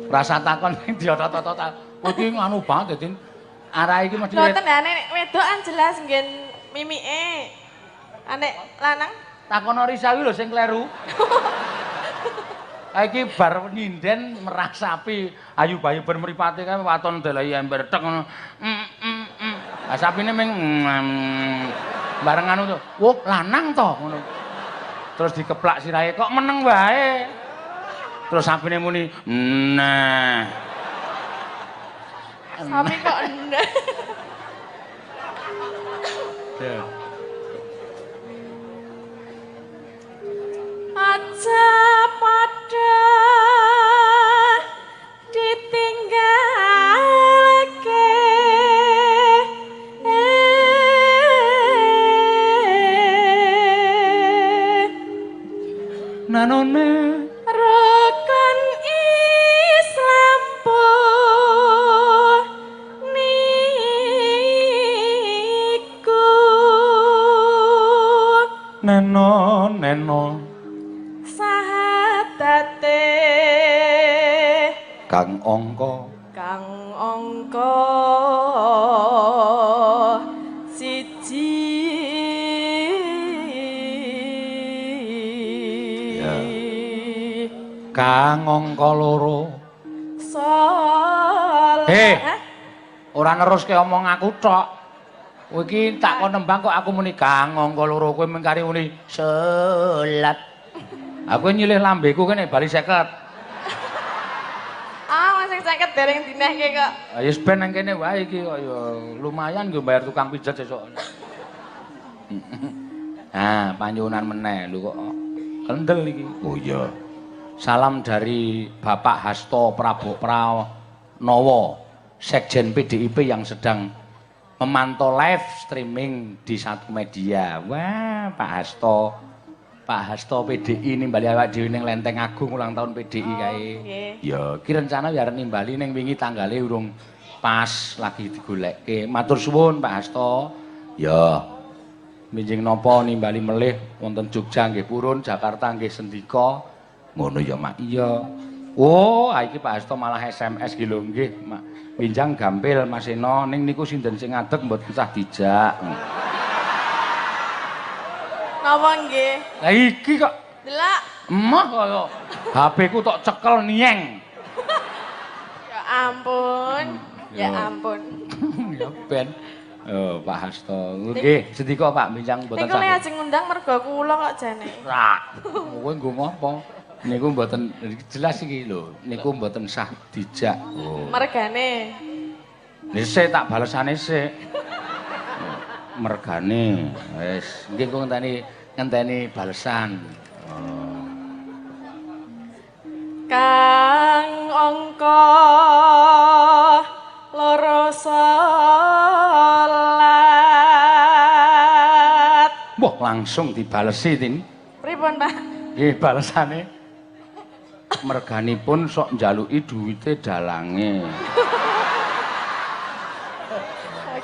Rasa takon sing diotot-otot. Kowe iki nganu banget, Din. Arah iki mesti Mboten lha nek wedokan jelas nggen mimike. Nek lanang takono Risa kuwi lho sing kleru. Iki bar nyinden merah sapi, ayu bayu ben mripate kae waton delehi ember tek ngono. Lah sapine ming bareng anu to. Wah, lanang to ngono. Terus dikeplak sirahe kok meneng wae. Terus sapine muni, "Nah." Sapi kok nah. Ya. Aja padha ditinggalke nanone rukun Islam niku neno neno sahatate kang angka siji. Ya. Kang angka loro salat. Heh, ora neruske omong aku tok. Kowe iki tak kon nembang kok aku muni kang angka loro, kowe mengkari muni salat. Aku nyilih lambeku kene bali 50. Ah, masih 50 dereng dinehke kok. Ya wis ben nang kene wae iki kok ya lumayan nggo bayar tukang pijet sesuk. Nah, panjunan meneh lho kok kendel iki. Oh iya. Salam dari Bapak Hasto Prabowo Pranowo, Sekjen PDIP yang sedang memantau live streaming di satu media. Wah, Pak Hasto. Pak Hasto PDI nimbali awak dhewe ning Lenteng Agung ulang tahun PDI kae. Ya, iki rencana ya arep nimbali ning wingi tanggale urung pas lagi digolekke. Matur suwun Pak Hasto. Ya. Minjing napa nimbali melih wonten Jogja nggih purun, Jakarta nggih sendika. Ngono ya, Mak. Iya. Oh, iki Pak Hasto malah SMS ki lho nggih, Mak. Minjang gampil Mas Eno ning niku sinden sing ngadeg mboten sah dijak. Napa nggih? Lah iki kok delok. Emah kaya HP ku tok cekel nieng. Ya ampun. Ya ampun. Ya ben. Oh, Pak Hasto. Nggih, sendika Pak bincang mboten sah. Niku lek ajeng ngundang mergo kula kok jane. Ra. Kowe nggo ngopo? Niku mboten jelas iki lho. Niku mboten sah dijak. Oh. Mergane. Dhisik tak balesane sik. Mergane wis nggih kok ngenteni balesan. Oh. Kang angka loro salat. Wah, langsung dibalesi Tin. Pripun, Pak? Nggih, balesane merganipun sok njaluki duwite dalange.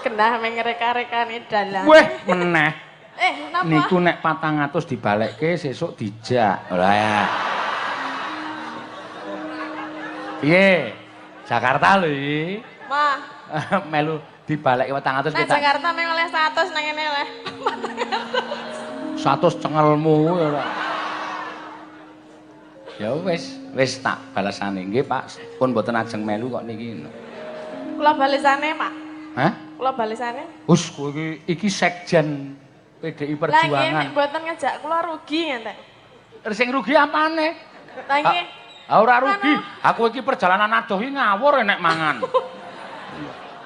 Genah mengreka-rekane dalang. Weh, meneh. Napa? Niku nek 400 dibalekke sesuk dijak. Lah. Piye? Jakarta lho iki. Mah. Melu dibalekke 400 Nang Jakarta meng oleh 100 nang ngene oleh 400. 100 cengelmu ya ora. Ya wis, wis tak balesane nggih, Pak. Pun mboten ajeng melu kok niki. Kula balesane, Pak. Hah? Kula balesane. Hus, kowe iki Sekjen PDI Perjuangan. Lah nggih nek mboten ngejak kula rugi ngenten. Sing rugi apane? Lah nggih. Ha ora rugi. Aku iki perjalanan adoh iki ngawur nek mangan.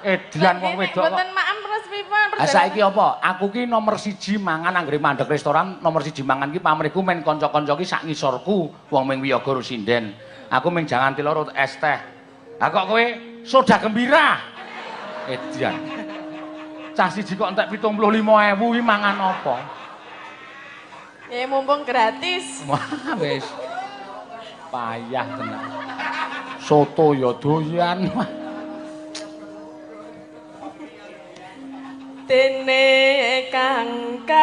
Edian wong wedok kok. Mboten maem terus pripun? Ha saiki apa? Aku ki nomor 1 mangan anggere mandek restoran, nomor 1 mangan ki pamrihku men kanca-kanca ki sak ngisorku wong ming wiyaga ro sinden. Aku ming jangan tilo es teh. Ha kok kowe soda gembira. Edian. Cah siji kok entek 75.000 iki mangan apa? Ya mumpung gratis. Wah wis. Payah tenan. Soto ya doyan. Dene kang telu.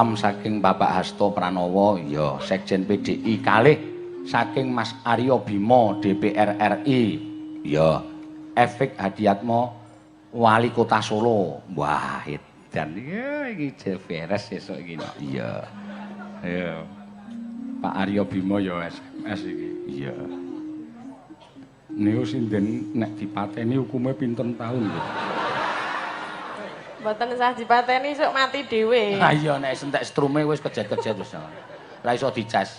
Salam saking Bapak Hasto Pranowo, ya Sekjen PDI kalih saking Mas Aryo Bimo DPR RI, ya Efek Hadiatmo Wali Kota Solo. Wah, edan iki beres sesuk iki. Iya. Iya. Pak Aryo Bimo ya SMS iki. Iya. Niku sinden nek dipateni hukume pinten taun lho. Mboten usah dipateni sok mati dhewe. Ha iya nek entek strume wis kejet-kejet wis. Ora iso dicas.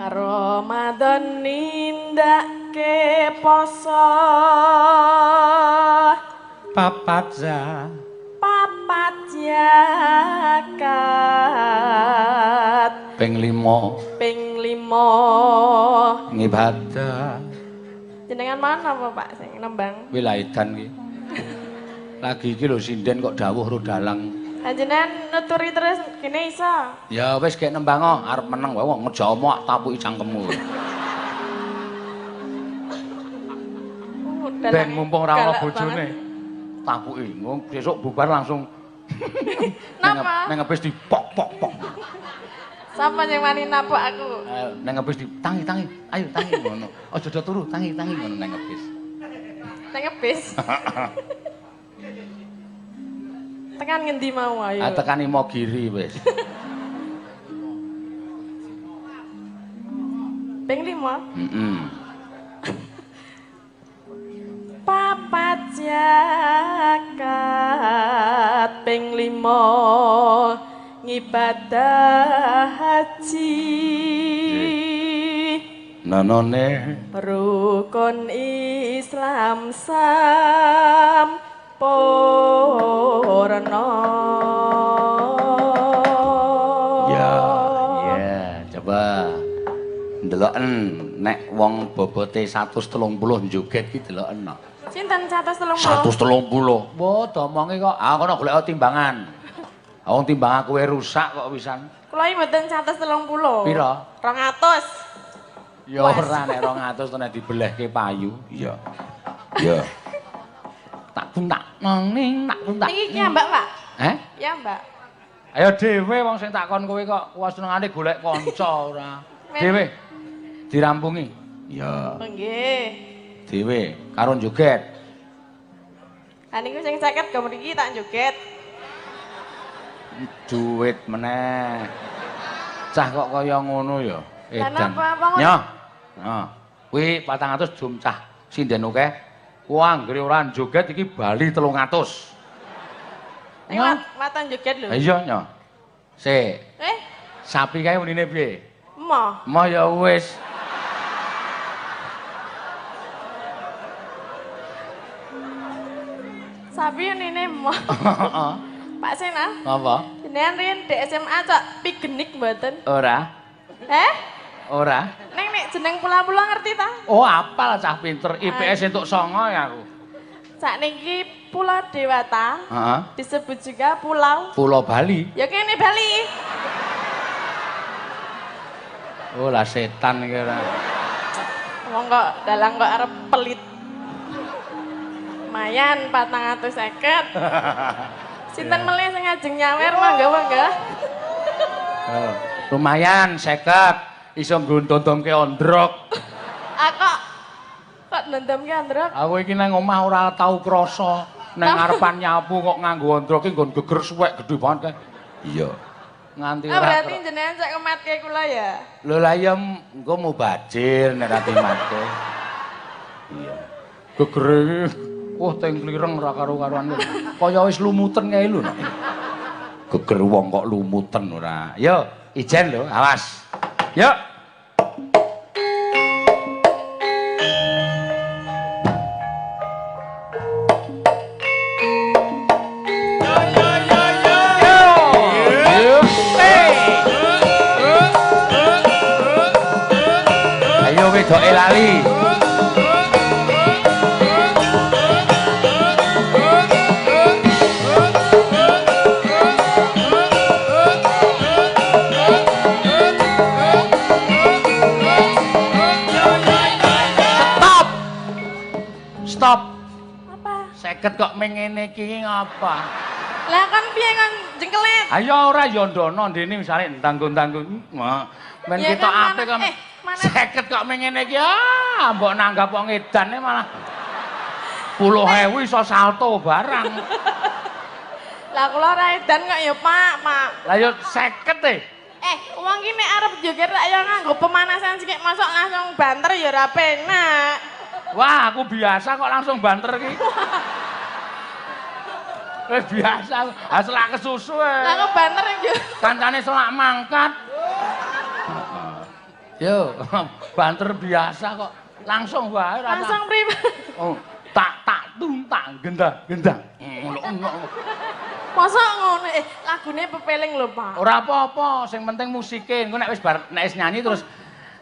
Ramadan nindake poso papat zakat ping 5 ping 5 ngibadah. Jenengan mana apa Pak sing nembang? Wilaidan iki. Lagi iki lho sinden kok dawuh ro dalang. Panjenengan nuturi terus kene iso. Ya wis gek nembang kok arep meneng wae wong ngejak omok tapuki cangkemmu. Ben mumpung ora ana bojone. Tapuki wong besok bubar langsung. Napa? Nang ngebis dipok-pok-pok. Sapa sing wani napuk aku? Nang ngebis di tangi-tangi, ayo tangi ngono. Aja do turu, tangi-tangi ngono nang ngebis. Nang ngebis. Tekan ngendi mau ayo? Ah tekan Imogiri wis. Ping 5. Heeh. Papat zakat ping 5 ngibadah haji. Nanone rukun Islam sampurna. Ya, ya, coba ndeloken nek wong bobote 130 joget ki deloken no. Sinten 130? 130. Wah, domonge kok. Ah kono golek timbangan. Wong timbang aku rusak kok pisan. Kula iki mboten 130. Pira? 200. Ya ora nek 200 to nek dibelehke payu. Iya. Iya. Tak kuntak nang ning tak kuntak. Niki ki Mbak, Pak. Heh? Ya, Mbak. Ayo dhewe wong sing takon kowe kok kuwi senengane golek kanca ora. Dhewe dirampungi. Iya. Nggih. Dhewe karo joget. Ha niku sing 50 go mriki tak joget. Duit meneh. Cah kok kaya ngono ya. Edan. Nyoh. Nah, kuwi 400 jum cah sinden akeh. Ku anggere ora joget iki bali 300. Nyoh, waton joget lho. Iya, nyoh. Sik. Sapi kae unine piye? Emoh. Emoh ya wis. Sapi unine emoh. Heeh. Pak Sena. Apa? Jenengan riyen di SMA cok pigenik mboten? Ora. Eh? Ora. Neng nek jeneng pula-pula ngerti ta? Oh, apal cah pinter. IPS entuk 9 ya aku. Sakniki Pulau Dewata. Heeh. Disebut juga pulau Pulau Bali. Ya kene Bali. Oh, lah setan iki ora. Wong kok dalang kok arep pelit. Lumayan 450. Sinten melih sing ngajeng nyawer mangga mangga. Oh, lumayan 50 iso nggo ndondomke ondrok. Ah kok ndondomke ondrok? Aku iki nang omah ora tau krasa nang ngarepan nyapu kok nganggo ondrok iki nggon geger suwek gedhe banget kae. Iya. Nganti ora. Berarti jenengan sak ngematke kula ya. Lho lah ya engko mubajir nek ra dimatke. Iya. Gegere iki wah teng klireng ora karo-karuan. Kaya wis lumuten kae lho. Geger wong kok lumuten ora. Yo, ijen lho, awas. Yo. Ayo wedoke lali. Stop. Apa? 50 kok mengene iki ngapa? Lah kon piye kon jengkelet? Ayo ora ya ndono ndene misale tanggung-tanggung. Men Ya ketok kan, apik kok. Mana 50 kok mengene iki ah, mbok nanggap wong edane malah 10.000 iso salto barang. Lah kula ora edan kok ya, Pak, Pak. Lah ya 50 e. Wong ki nek arep joget rak ya nganggo pemanasan sithik mosok langsung banter ya ora penak. Wah, aku biasa kok langsung banter ki. Wis biasa, ah selak kesusu e. Lah kok banter yo. Kancane selak mangkat. Yo, banter biasa kok. Langsung wae ora. Langsung priwe? Oh, tak tak tung tak gendang gendang. Ngono. Mosok ngono lagune pepeling lho, Pak. Ora apa-apa, sing penting musike. Engko nek wis bar nek wis nyanyi terus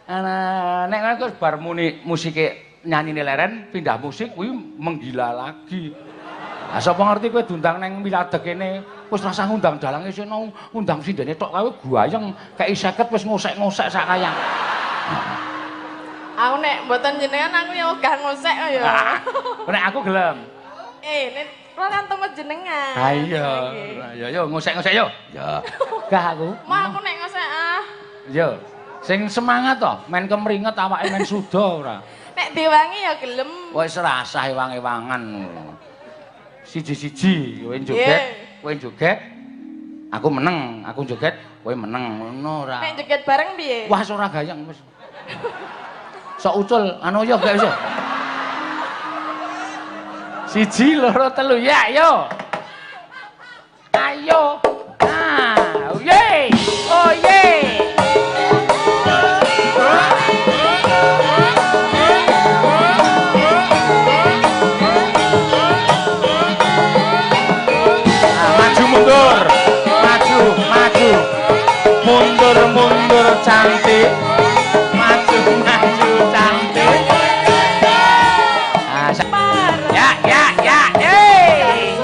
nek wis bar muni musike nyanyine leren pindah musik kuwi menggila lagi. Lah sapa ngerti kowe diundang nang Wiladeg kene wis rasah ngundang dalange sino ngundang sindene tok kae guayeng kei 50 wis ngosek-ngosek sak kayang. Aku nek mboten jenengan aku ya ogah ngosek kok ya. Nek aku gelem. Nek kula kan temen jenengan. Ha iya. Ya yo ngosek-ngosek yo. Ya. Gah aku. Mau aku nek ngosek ah. Yo. Sing semangat to, men kemringet awake men suda ora. Nek diwangi ya gelem. Wis rasah ewang-ewangan. Siji-siji kowe joget, kowe joget. Aku meneng, aku joget, kowe meneng ngono ora. Nek joget bareng piye? Wah, ora gayeng wis. Sok ucul anu yo gak iso. 1 2 3 ya yo. Ayo. Ah, ye. Oh ye. Maju mundur, maju, maju. Mundur mundur cantik. Maju maju cantik. Ah, ya ya ya. Hey.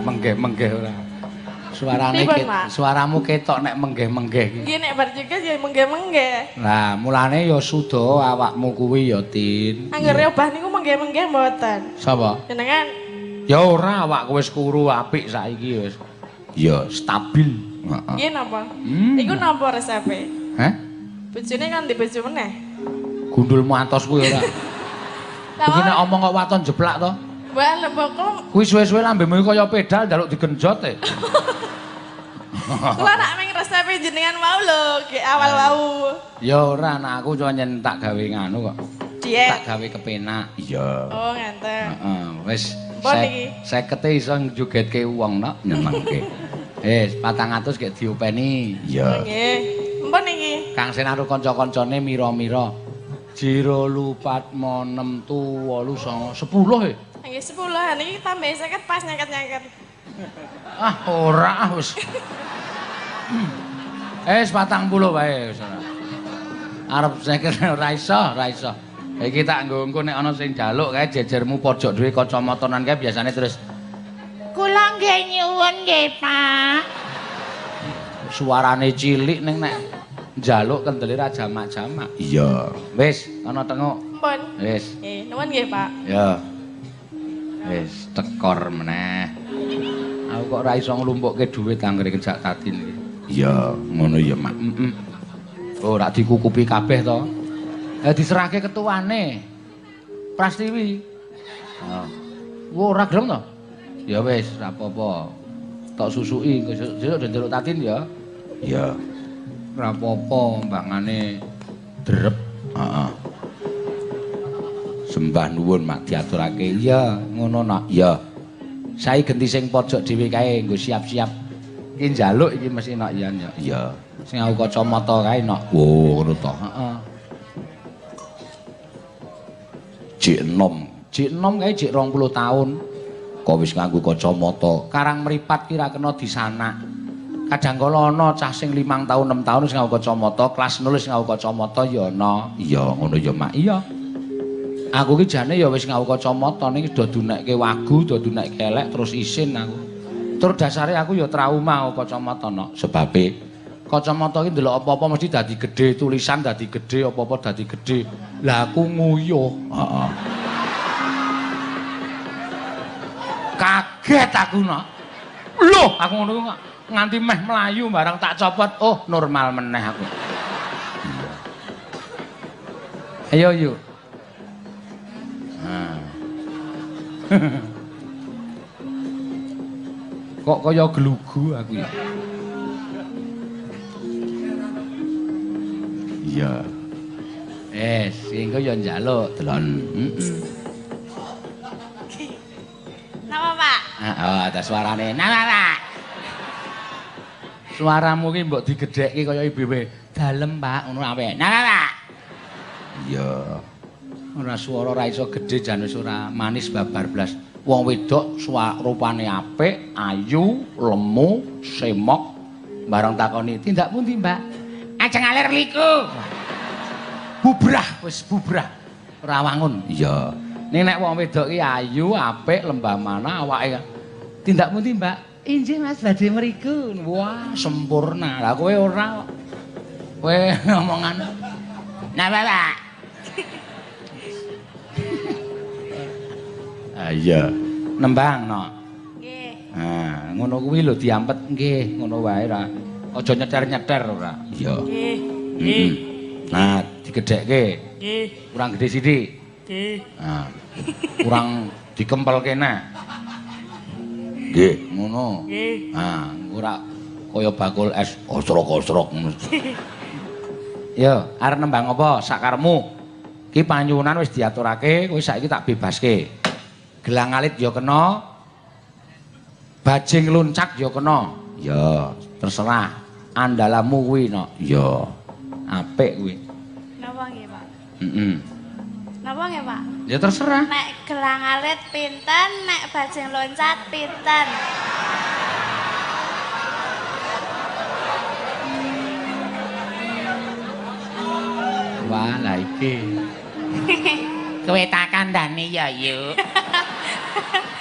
Menggeh-menggeh ora. Suarane suaramu ketok nek menggeh-menggeh iki. Nggih nek bar joget ya menggeh-menggeh. Lah mulane ya suda awakmu kuwi ya Tin. Anggere obah niku menggeh-menggeh mboten. Sapa? Jenengan. Ya ora awakku wis kuru apik saiki wis. Ya stabil. Heeh. Nggih napa? Iku napa resepe? Heh? Bojone kan di bojo meneh. Gundulmu atos kuwi ora. Kuwi nek omong kok waton jeplak to. Wah, lha kok kuwi suwe-suwe lambemu kaya pedal njaluk digenjot e. Kula nak ming resepe jenengan mau lho, ge awal wau. Ya ora, anak aku cuma nyen tak gawe nganu kok. Diet. Tak gawe kepenak. Iya. Oh, ngenten. Heeh, wis. Seket 50 iso njogetke wong nok nyenengke. Wis 400 gek diopeni. Iya. Nggih. Empun iki. Kang Sen karo kanca-kancane mira-mira. 2 4 6 7 8 9 10 e. Nggih 10 niki tambah 50 pas nyeket-nyeket. Ah ora ah wis. Wis 40 wae wis ora. Arep 50 ora iso, ora iso. Iki tak nggo engko nek ana sing njaluk kae jejermu pojok duwe kacamatanan kae biasane terus kula nggih nyuwun nggih, Pak. Suarane cilik ning nek njaluk kendele ra jamak-jamak. Iya. Wis, ana tenguk. Mpun. Wis. Nggih, nuwun nggih, Pak. Ya. Wis tekor meneh. Aku kok ora iso nglumpukke dhuwit anggere kejak Tatin iki. Iya, ngono ya, Mak. Heeh. Oh, ora dikukupi kabeh to. Ya diserahke ketuane. Prastiwi. Heeh. Wo ora gelem to? Ya wis, ora apa-apa. Tok susuki engko sesuk njaluk Tatin ya. Iya. Ora apa-apa, mbangane drep. Heeh. Sembah nuwun Mak diaturake. Iya, ngono nak. Iya. Saiki genti sing pojok dhewe kae nggo siap-siap. Iki njaluk iki mesti nak Yan ya. Iya. Sing aku kacamata kae nak. Wo, ngono to. Heeh. Jek enom. Jek enom kae jek 20 taun. Kok wis nganggo kacamata. Karang mripat ki ra kena disanak. Kadang kala ana cah sing 5 tahun 6 tahun wis nganggo kacamata, kelas 0 wis nganggo kacamata ya ana. Iya, ngono ya Mak. Iya. Aku ki jane ya wis nganggo kacamata ning do dunekke wagu, do dunekke elek terus isin aku. Tur dasare aku ya trauma nganggo kacamata nok. Sebabe kacamata ki ndelok apa-apa mesti dadi gedhe, tulisan dadi gedhe, apa-apa dadi gedhe. Lah aku nguyuh. Heeh. Kaget aku nok. Loh, aku ngono kok nganti meh mlayu barang tak copot, oh normal meneh aku. Ayo yuk. Nah. Kok kaya gelugu aku ya. Iya. Sing engko ya njaluk delon. Heeh. Napa, Pak? Heeh, ada suarane. Napa, Pak? Suaramu ki mbok digedhekke kaya ibu-ibu. Dalem, Pak, ngono ape. Napa, Pak? Iya. Ora swara ora iso gedhe jan wis ora manis babar blas. Wong wedok rupane apik, ayu, lemu, semok. Bareng takoni, "Tindak pundi, Mbak?" Ajeng alir liku. Bubrah wis bubrah. Ora wangun. Iya. Ning nek wong wedok ki ayu, apik, lembah manah awake. Tindak pundi, Mbak? Injih Mas badhe mriku. Wah, sempurna. Lah kowe ora kok. Kowe omongan. Napa, Pak? Ah iya. Nembang no. Nggih. Nah, ngono kuwi lho diampet nggih, ngono wae ra. Aja nyeter-nyeter ora. Iya. Nggih. Nggih. Nah, digedhekke. Nggih. Kurang gedhe sithik. Nggih. Nah, kurang dikempelke neh. Nggih, ngono. Nggih. Nah, ora kaya bakul es osrok-osrok ngono. Yo, arep nembang apa sakaremu? Ki panyuwunan wis diaturake, kowe saiki tak bebaske. Gelang alit ya kena. Bajing loncak ya kena. Ya, terserah. Andalamu kuwi no. Ya. Apik kuwi. Napa nggih, Pak? Heeh. Napa nggih, Pak? Ya terserah. Nek gelang alit pinten, nek bajing loncat pinten? Wah, lah iki. Kowe tak kandhani ya, Yuk.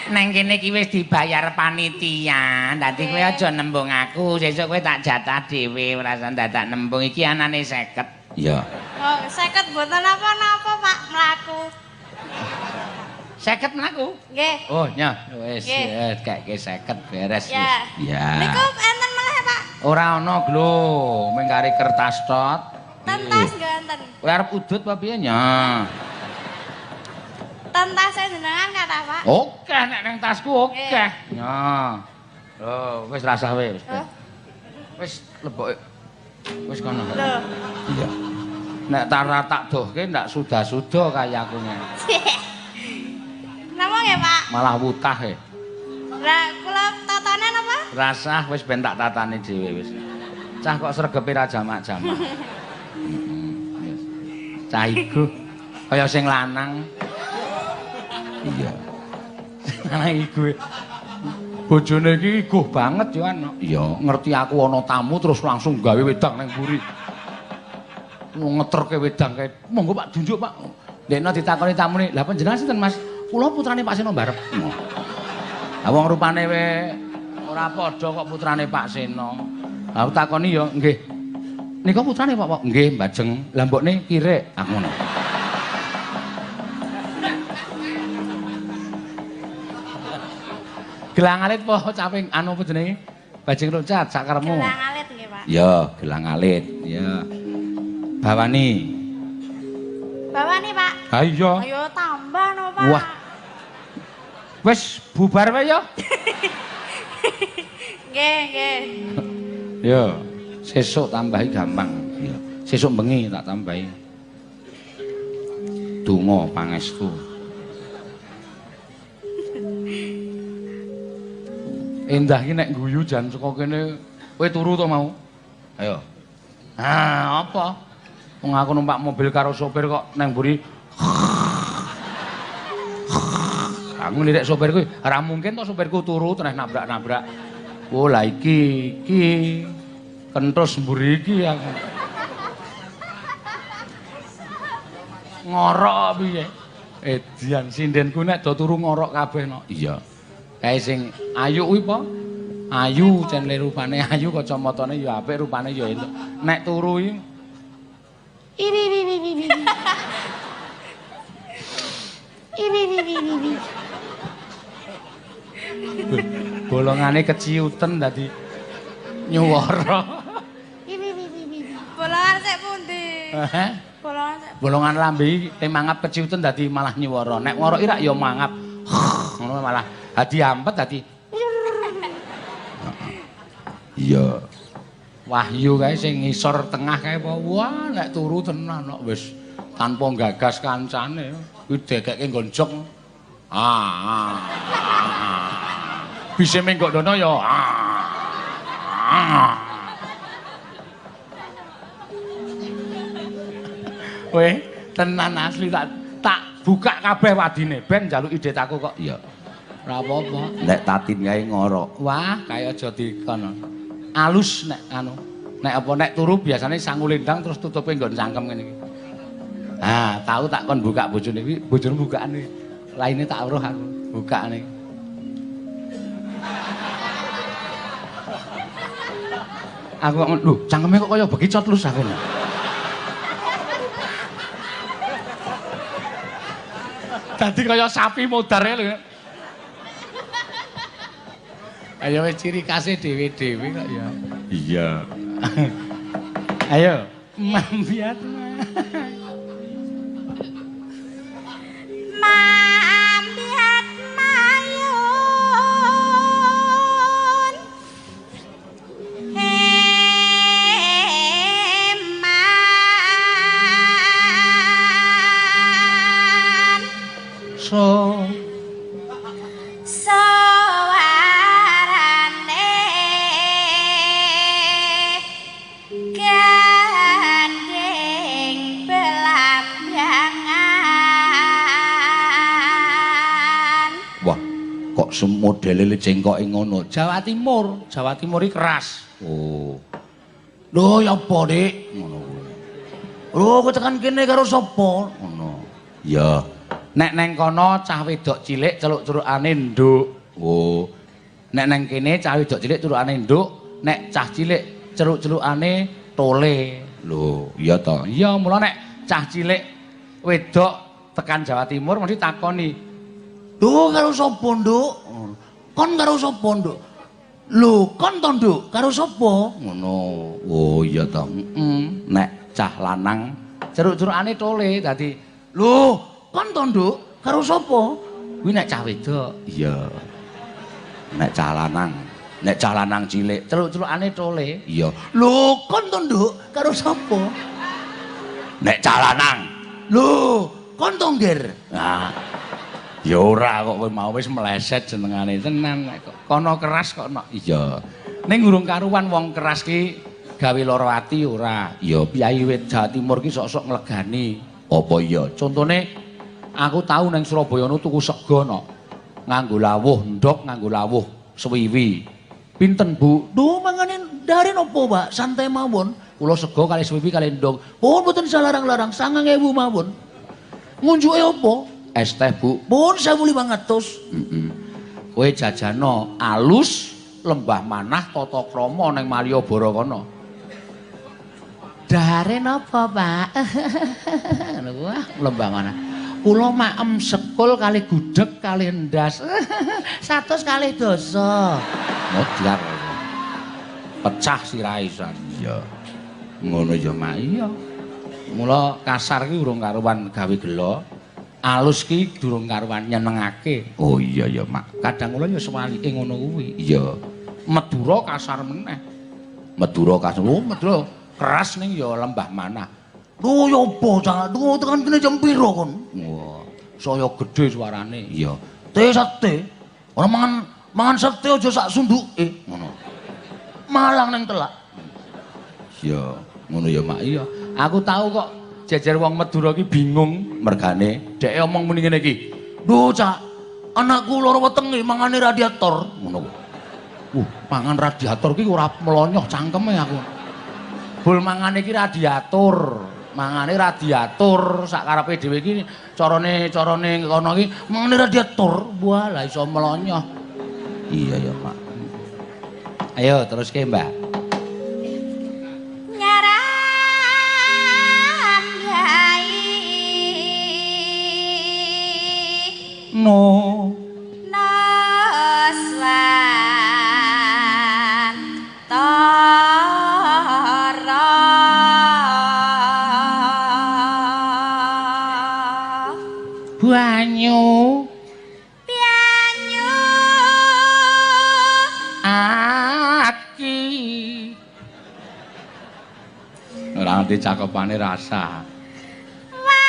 Neng kene iki wis dibayar panitia. Dadi kowe aja nembung aku, sesuk kowe tak jatah dhewe, ora usah dadak nembung. Iki anane 50. Iya. Oh, 50 mboten napa-napa, Pak, mlaku. 50 mlaku? Nggih. Oh, nya, wis keke 50 beres wis. Ya. Niku enten meneh, Pak? Ora ana, Glo, mung kari kertas tot. Tentas nggih enten. Kowe arep udut apa piye nya? Tentase jenengan kathah, Pak? Oke, nek nang tasku oke. Ya. Oh, wis rasah wis. Wis leboke. Wis kono. Lho. Iya. Nek tara tak dohke ndak suda-suda kaya aku ngene. Napa nggih, Pak? Malah wutah e. Lah kula tatanan apa? Rasah wis ben tak tatane dhewe wis. Cah kok sregepe ra jamak-jamak. Heeh. Cah iku kaya sing lanang. Iya. Lanang iku. Bojone iki iguh banget yo ana. Iya, ngerti aku ana tamu terus langsung gawe wedang nang mburi. Ngeterke wedang kae. Monggo Pak dunjuk Pak. Dekno ditakoni tamune, "Lah panjenengan sinten Mas?" "Kula putrane Pak Seno Barep." Lah wong rupane we ora padha kok putrane Pak Seno. Lah takoni ya nggih. Nika putrane Pak, Pak? Nggih, Mbajeng. Lah mbokne kirek aku ngono. Gelang alit apa caping anu apa jenenge? Bajing loncat sakarepmu. Gelang alit nggih, Pak. Ya, gelang alit. Ya. Bawani. Bawani, Pak. Ha iya. Ayo tambah no, Pak. Wah. Wis bubar wae ya. Nggih, nggih. Ya, sesuk tambahi gampang. Ya. Sesuk bengi tak tambahi. Donga pangestu. Endah iki nek guyu jan saka kene kowe turu to mau? Ayo. Ah, apa? Wong aku numpak mobil karo sopir kok nang mburi. Aku lirik sopir kuwi, ora mungkin to sopirku turu terus nabrak-nabrak. Oh lah iki iki kentus mburi iki aku. Ngorok piye? Edian sindenku nek do turu ngorok kabeh no. Iya. Kae sing ayu kuwi apa? Ayu cenle rupane ayu kacamatane ya apik rupane ya entuk. Nek turu iki iri. Bolongane keciuten dadi nyuwara. Bolongan sik pundi? Heh? Bolongan sik. Bolongan lambe iki mangap keciuten dadi malah nyuwara. Nek ngoroki rak ya mangap. Ngono malah dadi ampet dadi. Iya. Wahyu kae sing ngisor tengah kae apa? Wah, nek turu tenan kok wis tanpa gagas kancane. Kuwi dekekke nggon jok. Ah. Bise menggok dono ya. Ah. Weh, tenan asli tak buka kabeh wadine ben njaluk ide aku kok. Iya. Ora apa-apa. Nek tatin kae ngorok. Wah, kaya aja dikon. Alus nek anu. Nek apa nek turu biasane sangu lendang terus tutupe nggon cangkem ngene iki. Ah, tau tak kon buka bojone iki, bojone bukaan iki. Laine tak weruh aku, bukaane. Aku kok lho, cangkeme kok kaya bekicot lus aku. Dadi kaya sapi modar lho. Ayo wis ciri khase dhewe-dhewe kok ya. Iya. Ayo, mambiat. Mambiat mayun. Heman. So Sawarane gandeng belambangan. Wah, kok modele cengkoke ngono. Jawa Timur, Jawa Timur iki keras. Oh. Lho ya apa, Dik? Ngono kuwi. Lho, kok tekan kene karo sapa? Ngono. Ya. Nek neng kono cah wedok cilik celuk-celukane nduk. Oh. Nek neng kene cah wedok cilik celukane nduk, nek cah cilik celuk-celukane tole. Lho, iya to. Iya, mula nek cah cilik wedok tekan Jawa Timur mesti takoni, "Lho, karo sapa, Nduk?" "Kon karo sapa, Nduk?" "Lho, kon to, Nduk, karo sapa?" Ngono. Oh, iya to. Heeh. Nek cah lanang celuk-celukane tole dadi, "Lho, kon to, Nduk, karo sapa?" Kuwi nek cah wedok. Iya. Nek cah lanang. Nek cah lanang cilik, celuk-celukane tole. Iya. Lho, kon to, Nduk, karo sapa? Nek cah lanang. Lho, kon to, Ngger? Nah. Ya ora kok kowe mau wis meleset jenengane tenan kok. Kono keras kok no. Iya. Ning urung karuan wong keras ki gawe lara ati ora. Ya piyayi wit Jawa Timur ki sok-sok nglegani. Apa iya? Contone aku tau nang Surabaya nu tuku sego no. Nganggo lawuh ndok, nganggo lawuh swiwi. Pinten, Bu? Duh, mangane ndare napa, Pak? Santai mawon. Kula sego kali swiwi kali ndok. Pun mboten salarang-larang, 9.000 mawon. Ngunjuke apa? Es teh, Bu. Pun 1.500. Heeh. Kowe jajano alus lembah manah tata krama ning Malioboro kono. Dahare napa, Pak? Ngono wah, lembah manah. Kula maem sekul kali gudeg kali endas. 120. Modar. Pecah sirahe isan. Iya. Ngono ya, Mak. Iya. Mula kasar ki urung karuan gawe gela. Alus ki durung karuan nyenengake. Oh iya ya, Mak. Kadang kula ya sewalike ngono kuwi. Iya. Madura kasar meneh. Madura kasar. Oh, Madura keras ning ya lembah manah. Lho ya apa, Cak? Lho tekan kene jam piro kon? Wah, saya gedhe suarane. Iya. Te sate. Ora mangan mangan sate aja sak sunduke. Ngono. Malang ning telak. Iya, ngono ya, Mak. Iya. Aku tahu kok jejer wong Madura ki bingung mergane. Dheke omong muni ngene iki. Lho, Cak, anakku lara wetenge mangane radiator. Ngono. Mangan radiator ki ora mlonyoh cangkeme aku. Bul mangane iki radiator. Mangane radiator sak karepe dhewe iki carane kono iki mangane radiator. Wah, lah iso mlonyoh. Iya ya, Mak. Ayo teruske, Mbak. Nyaram yai no noswan tara banyu banyu aki ora ngerti cakepane rasa wangi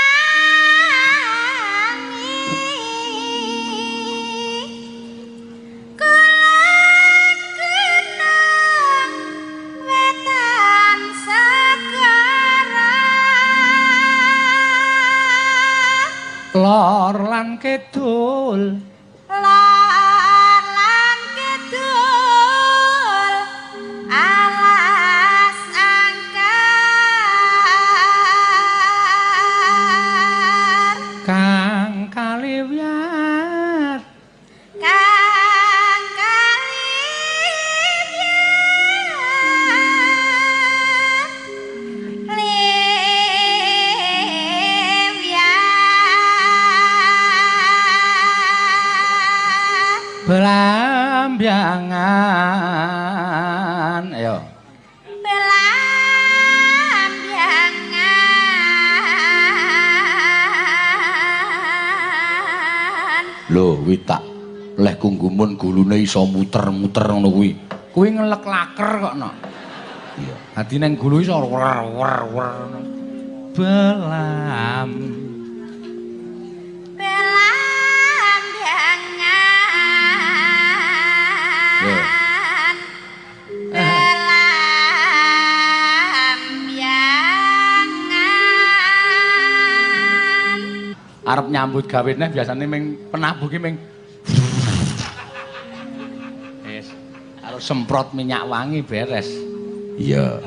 kulon gunung wetan segara lor lan kidul lor lan kidul alas angker kang kaliwyat kang kaliwyat liwyat Blambangan ayo Blambangan. Lho witak leh kunggumun gulune iso muter-muter ngono kuwi. Kuwi ngelek laker kok no. Iya. Dadi nang gulu iso wer wer wer. Belam Belambangan. Belambangan. Arep nyambut gawe neh biasane ming penabuh ki ming wis karo semprot minyak wangi beres. Iya.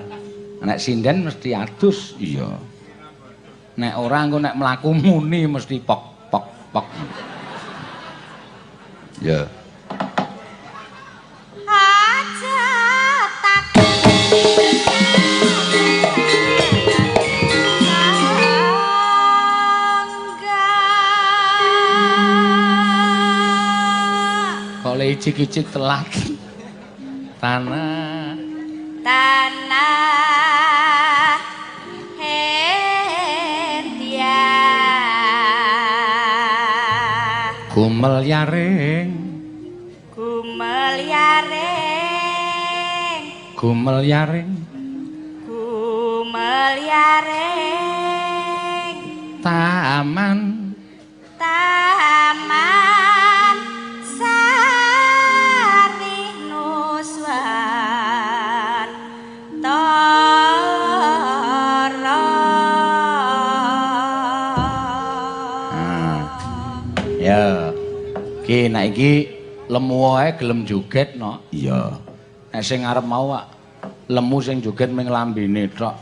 Nek sinden mesti adus. Iya. Nek ora engko nek mlaku muni mesti pok pok pok. Iya. Aja tak Kok le icik-icik telat. Tanah tanah Hindia gumel yaring Gumel Gumelyaring. Gumelyaring. Gumelyaring. Taman. Taman Sari Nuswantara. Ya. Ki nek iki lemu wae gelem joget no. Iya. Nek sing arep mau wak lemu sing joget ming lambene tok.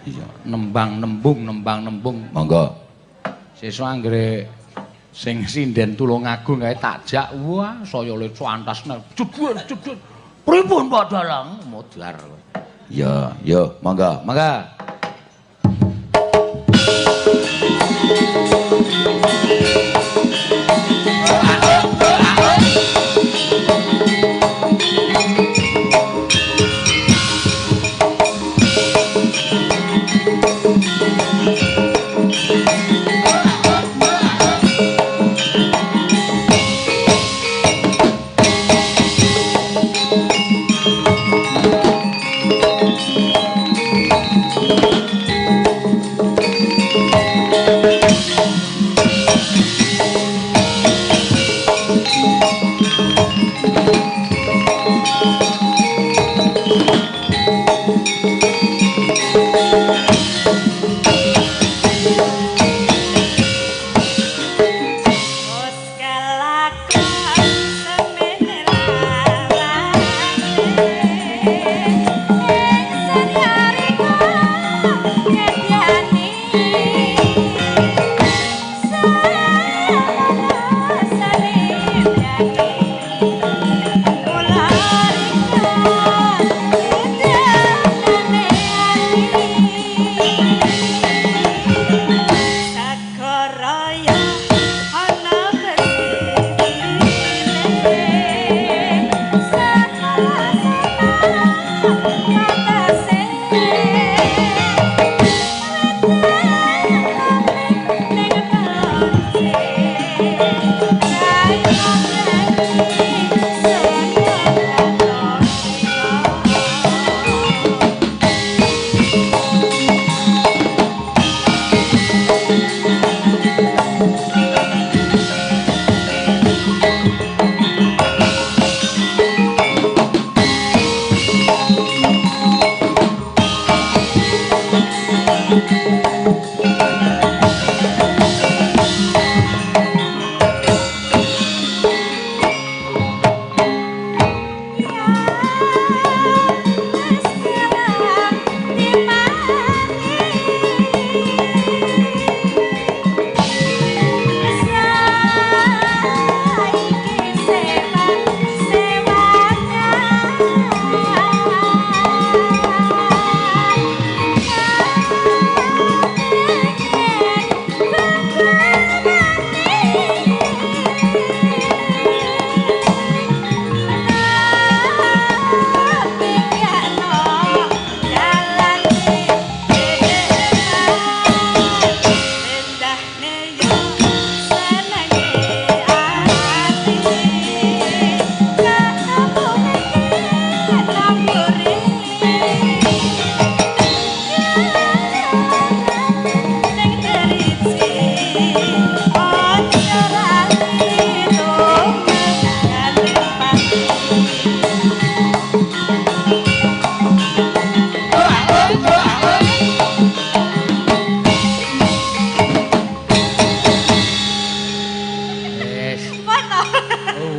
Iya, nembang nembung nembang nembung. Monggo. Sesuk anggere sing sinden Tulungagung kae takjak, wah saya le cantasne. Jebul jebul. Pripun Pak Dalang? Modar. Ya, yo, monggo, monggo.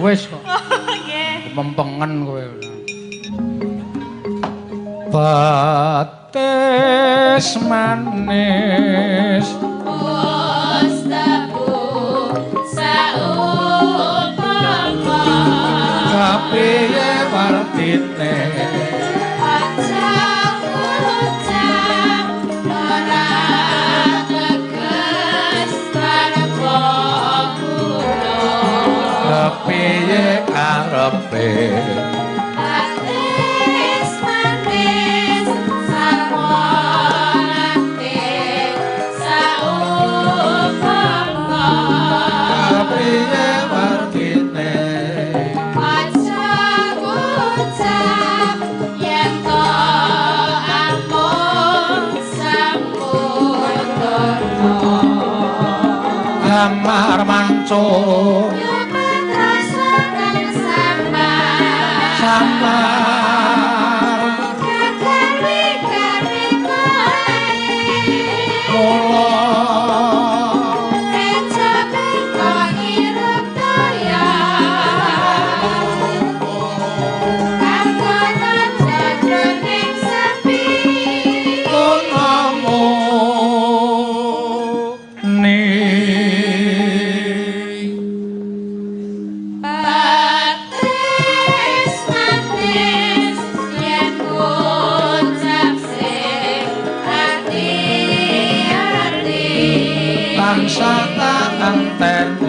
Wis kok. Nggih. Mempengen kowe. Batis manis Mustabu saupama kapiye wardine ucap-ucap ora teges tanpa kula kapiye karepe batis manis sarwanate saupama kapiye wardine ucap-ucap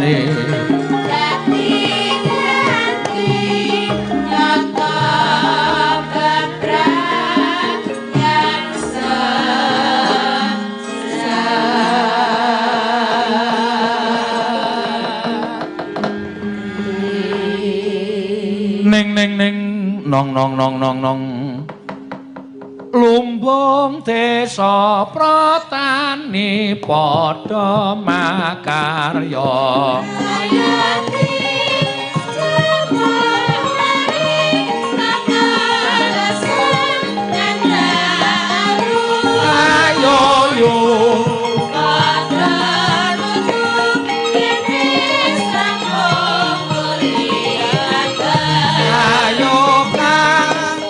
protani dadi dadi nyata kebrayan ning ning ning nong nong nong nong nong lumbung desa pratani padha makarya ayo yo ayo kang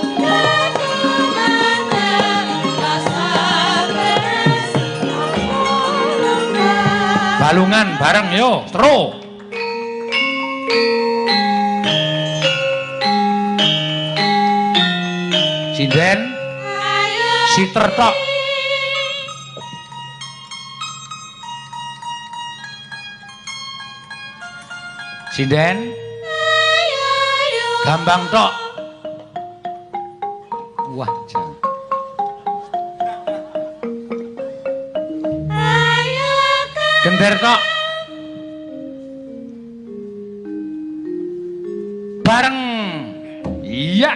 balungan bareng yo tro sinden siter tok sinden gambang tok wah jan gender tok bareng iya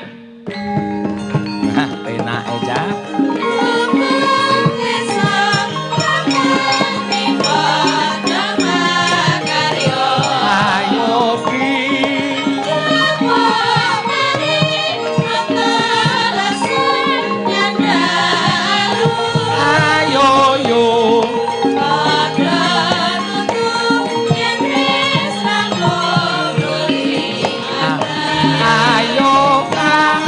nah penake cah ayo ki ayo yo ayo kang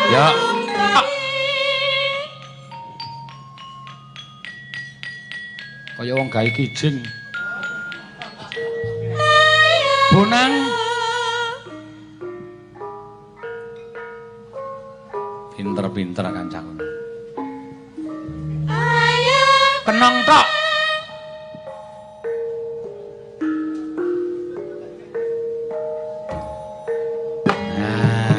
ya kaya wong gawe kijing bonang pinter-pinter kancaku kenong tok nah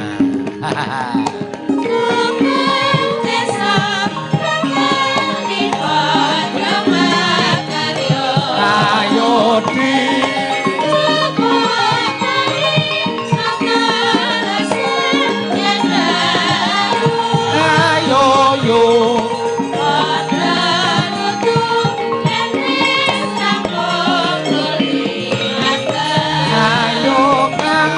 ayo di ayo yo ayo kang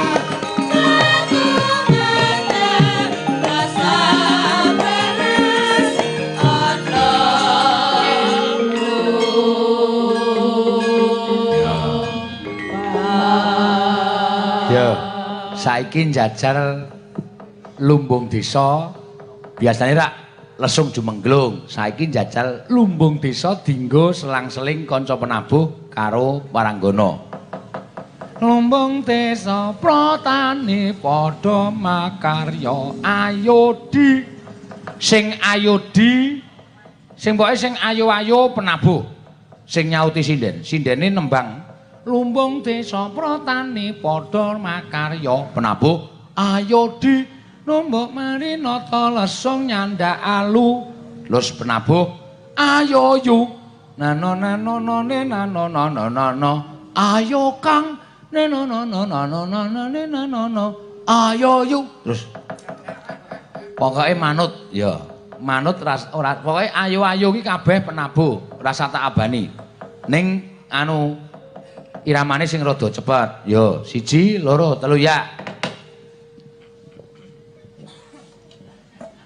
ya saiki njajar lumbung desa biasane rak lesung jumengglung saiki njajal lumbung desa dinggo selang-seling kanca penabuh karo waranggana lumbung desa pratani padha makarya ayo di sing ayo di sing pokoke sing ayo-ayo penabuh sing nyauti sinden sindene nembang lumbung desa pratani padha makarya penabuh ayo di numbuk mari nata lesung nyandak alu lus penabuh ayo yu nano nano none nano nano nano ayo kang neno nano nano nano neno nano ayo yu terus pokoke manut ya manut ras ora pokoke ayo-ayo ki kabeh penabuh rasa tak abani ning anu iramane sing rada cepet yo 1 2 3 ya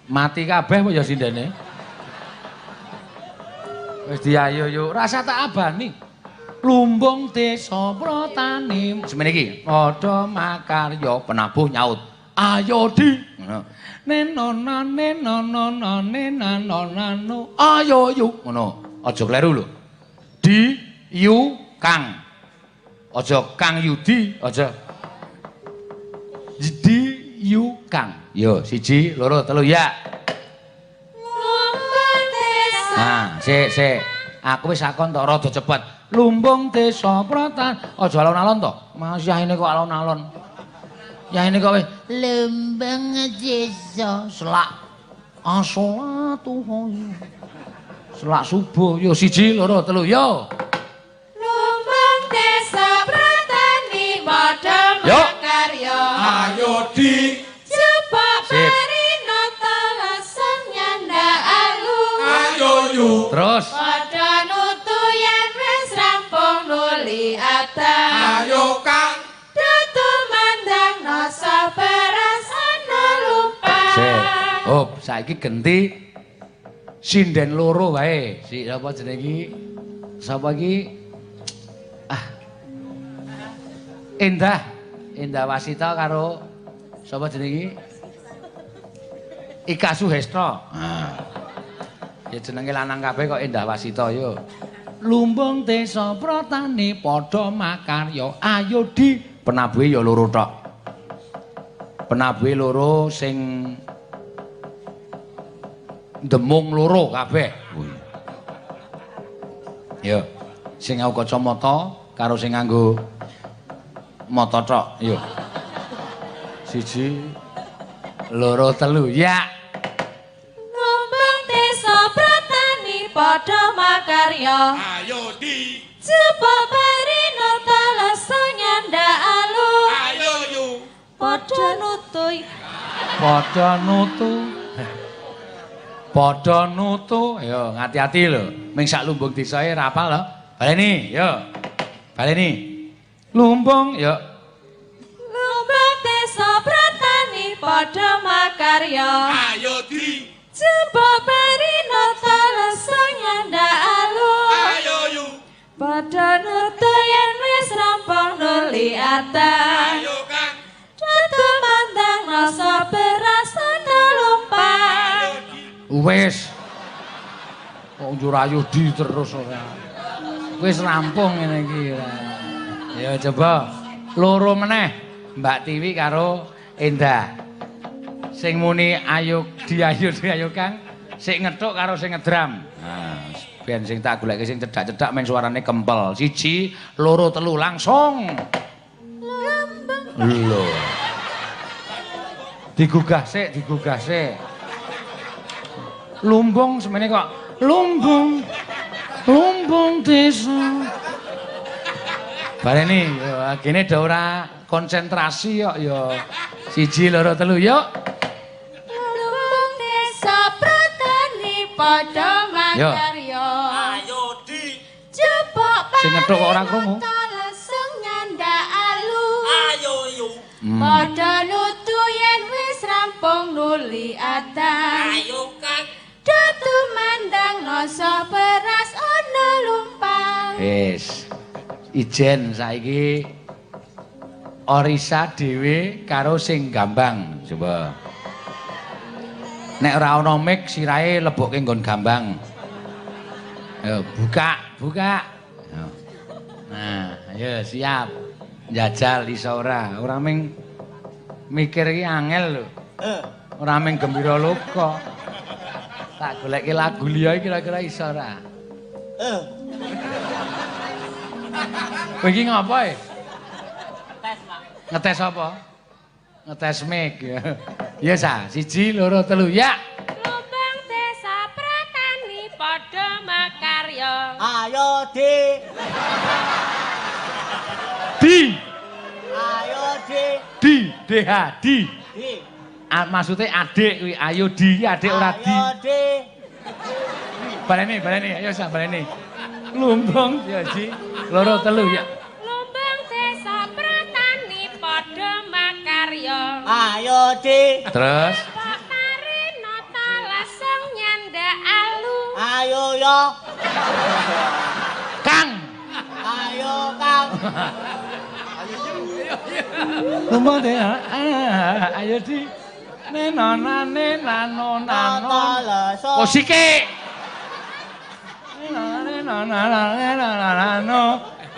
mati kabeh apa ya sindene wis diayo yo rasa tak abani lumbung desa pratani semene iki padha makarya penabuh nyaut ayo di ngono neno neno neno neno neno ayo yu ngono aja kleru lho di yu kang aja kang yudi aja di yu kang yo 1 2 3 ya Lumbung desa desa. Nah, sik sik. Aku wis akon tok rada cepet. Lumbung desa Protan. Aja alon-alon to. Mas yahine kok alon-alon. Yahine kok wis lumbung desa selak asolatu. Selak subuh yo 1 2 3 yo. Lumbung desa Pratani padha makarya. Ayo di Jebak parinata lesung nyandak alu. Ayo yu. Terus padha nutu yen wis rampung nuli atan. Ayo Kang. Dudu mandang nasa beras ana lumpang. Sik. Hop, saiki genti sinden loro wae. Si sapa jenenge iki? Sapa iki? Ah. Endah, Endah Wasita karo sapa jenenge iki? Ika Suhestra. Ah. Ya jenenge lanang kabeh kok Endah Wasita yo. Lumbung desa Pratani padha makarya. Ayo di penabuhe ya loro tok. Penabuhe loro sing demung loro kabeh. Ya, sing nganggo kacamata karo sing nganggo mata tok. Yo. 1 2 3. Ya. Lumbung desa Pratani padha makarya. Ayo di. Jebak parinata lesung nyandak alu. Ayo yu. Padha nutu. Padha nutu. Padha nutu, yo ngati-ati lho. Ming sak lumbung desae ra apal lho. Baleni, yo. Baleni. Lumbung, yo. Lumbung desa Pratani padha makarya. Ayo di. Jebak parinata lesung nyandak alu. Ayo yu. Padha nutu yen wis rampung nuli atan. Ayo Kang. Dudu mandang rasa beras ana lumpang. Wis. Kok njur ayo di terus ora. Wis rampung ngene iki. Ya coba loro meneh Mbak Tiwi karo Endah. Sing muni ayo di ayo di ayo Kang, sing ngethuk karo sing ngedram. Nah, ben sing tak goleke sing cedhak-cedhak men suarane kempel. 1 2 3 langsung. Lho. Digugah sik, digugah sik. Lumbung semene kok lumbung lumbung desa. Bareni gene do ora konsentrasi kok ya. 1 2 3 yuk. Lumbung desa Pratani padha makarya. Ayo di. Jebak sing ngethuk kok ora krungu. Lesung nyandak alu. Ayo yu. Padha nutu yen wis rampung nuli atan. Ayo Kang. Dudu mandang nasa beras ana lumpang. Wis. Ijen saiki Orisa dhewe karo sing gambang. Coba. Nek ora ana mic sirahe lebokke nggon gambang. Ayo buka, buka. Ayo. Nah, ayo siap. Njajal iso ora? Ora ming mikir iki angel lho. Ora ming gembira loka. Tak goleke lagu liya kira-kira iso ora? Kowe iki ngapa e? Ngetes, Pak. Ngetes apa? Ngetes mic ya. Ya sa, 1 2 3 ya. Lumbung desa Pratani padha makarya. Ayo di. Di. Ayo di. Di, D H di. Di. Maksudnya adik kuwi, ayo di, adik ora di. Ayo di. Baleni, baleni, ayo sa baleni. Lumbung ya ji, 2 3 ya. Lumbung desa Pratani padha makarya. Ayo di. Terus Jebak parinata lesung nyandak alu. Ayo yo. Kang. Ayo Kang. Lumbung desa ayo di. Nenonane nano nano. Oh sike. Nano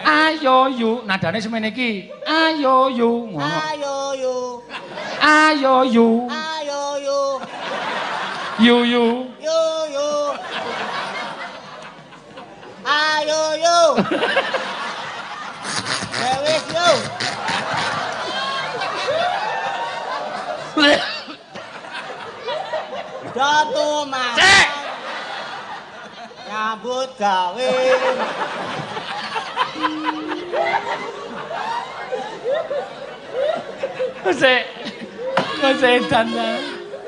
Ayo yu, nadane semene iki. Ayo yu ngono. Ayo yu. Ayo yu. Ayo yu. Yu yu. Yu yu. Ayo yo. Wis yo. Datu mas. Nyambut gawe. Sik. Kok edan ta.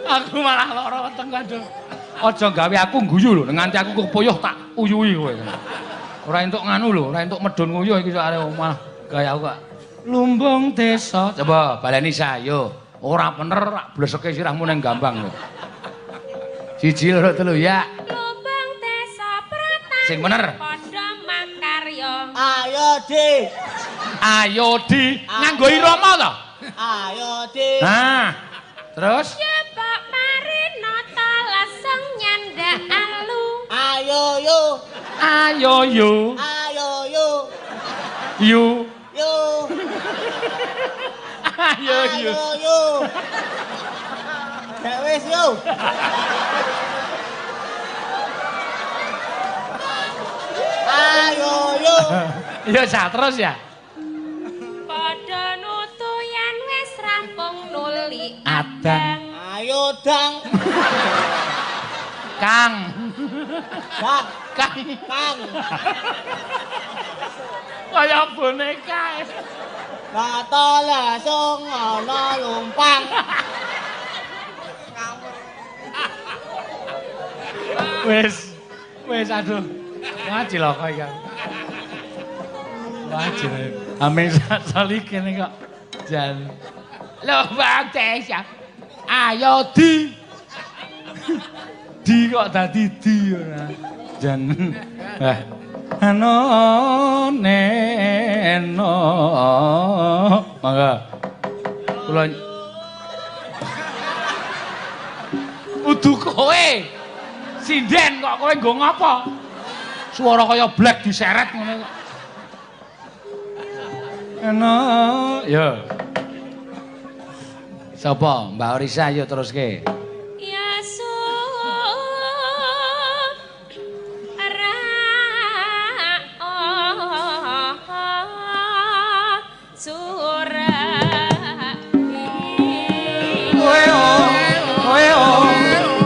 Aku malah lara weteng aduh. Aja gawe aku guyu lho, nganti aku kepuyuh tak uyuhi kowe. Ora entuk nganu lho, ora entuk medun nguyuh iki soalé malah gaya aku kok. Lumbung desa. Coba baleni sayo. Ora bener rak bleseke sirahmu ning gambang lho. 1 2 3 ya. Lumbung desa pratan. Sing bener. Padha makarya. Ayo di. Ayo di. Nganggo irama to? Ayo di. Nah, terus Pak Parinata langsung nyandak alu. Ayo yo. Ayo yo. Ayo yo. Yo. Yo. Ayo yo. Ayo yo. Gak wis yo. Ayo yo. Ya sa terus ya. Padha nutu yen wis rampung nuli adang. Ayo dang. Kang. Kang. Kang. Kang. Kaya boneka. Kata langsung ana lumpang. Wis. Wis aduh. Wah cilaka iki. Wah cilaka. Ame sali kene kok. Jan. Lumbung desa. Ayo di. Di kok dadi di ora. Jan. Eh. Ano neno. Mangga. Kula udu kowe. Sinden kok kowe nggo ngapa? Suara kaya black diseret ngono kok. Eno, ya. Sapa? Mbak Orisa ayo teruske. Ya su ra oh sura Oe oh, oe oh,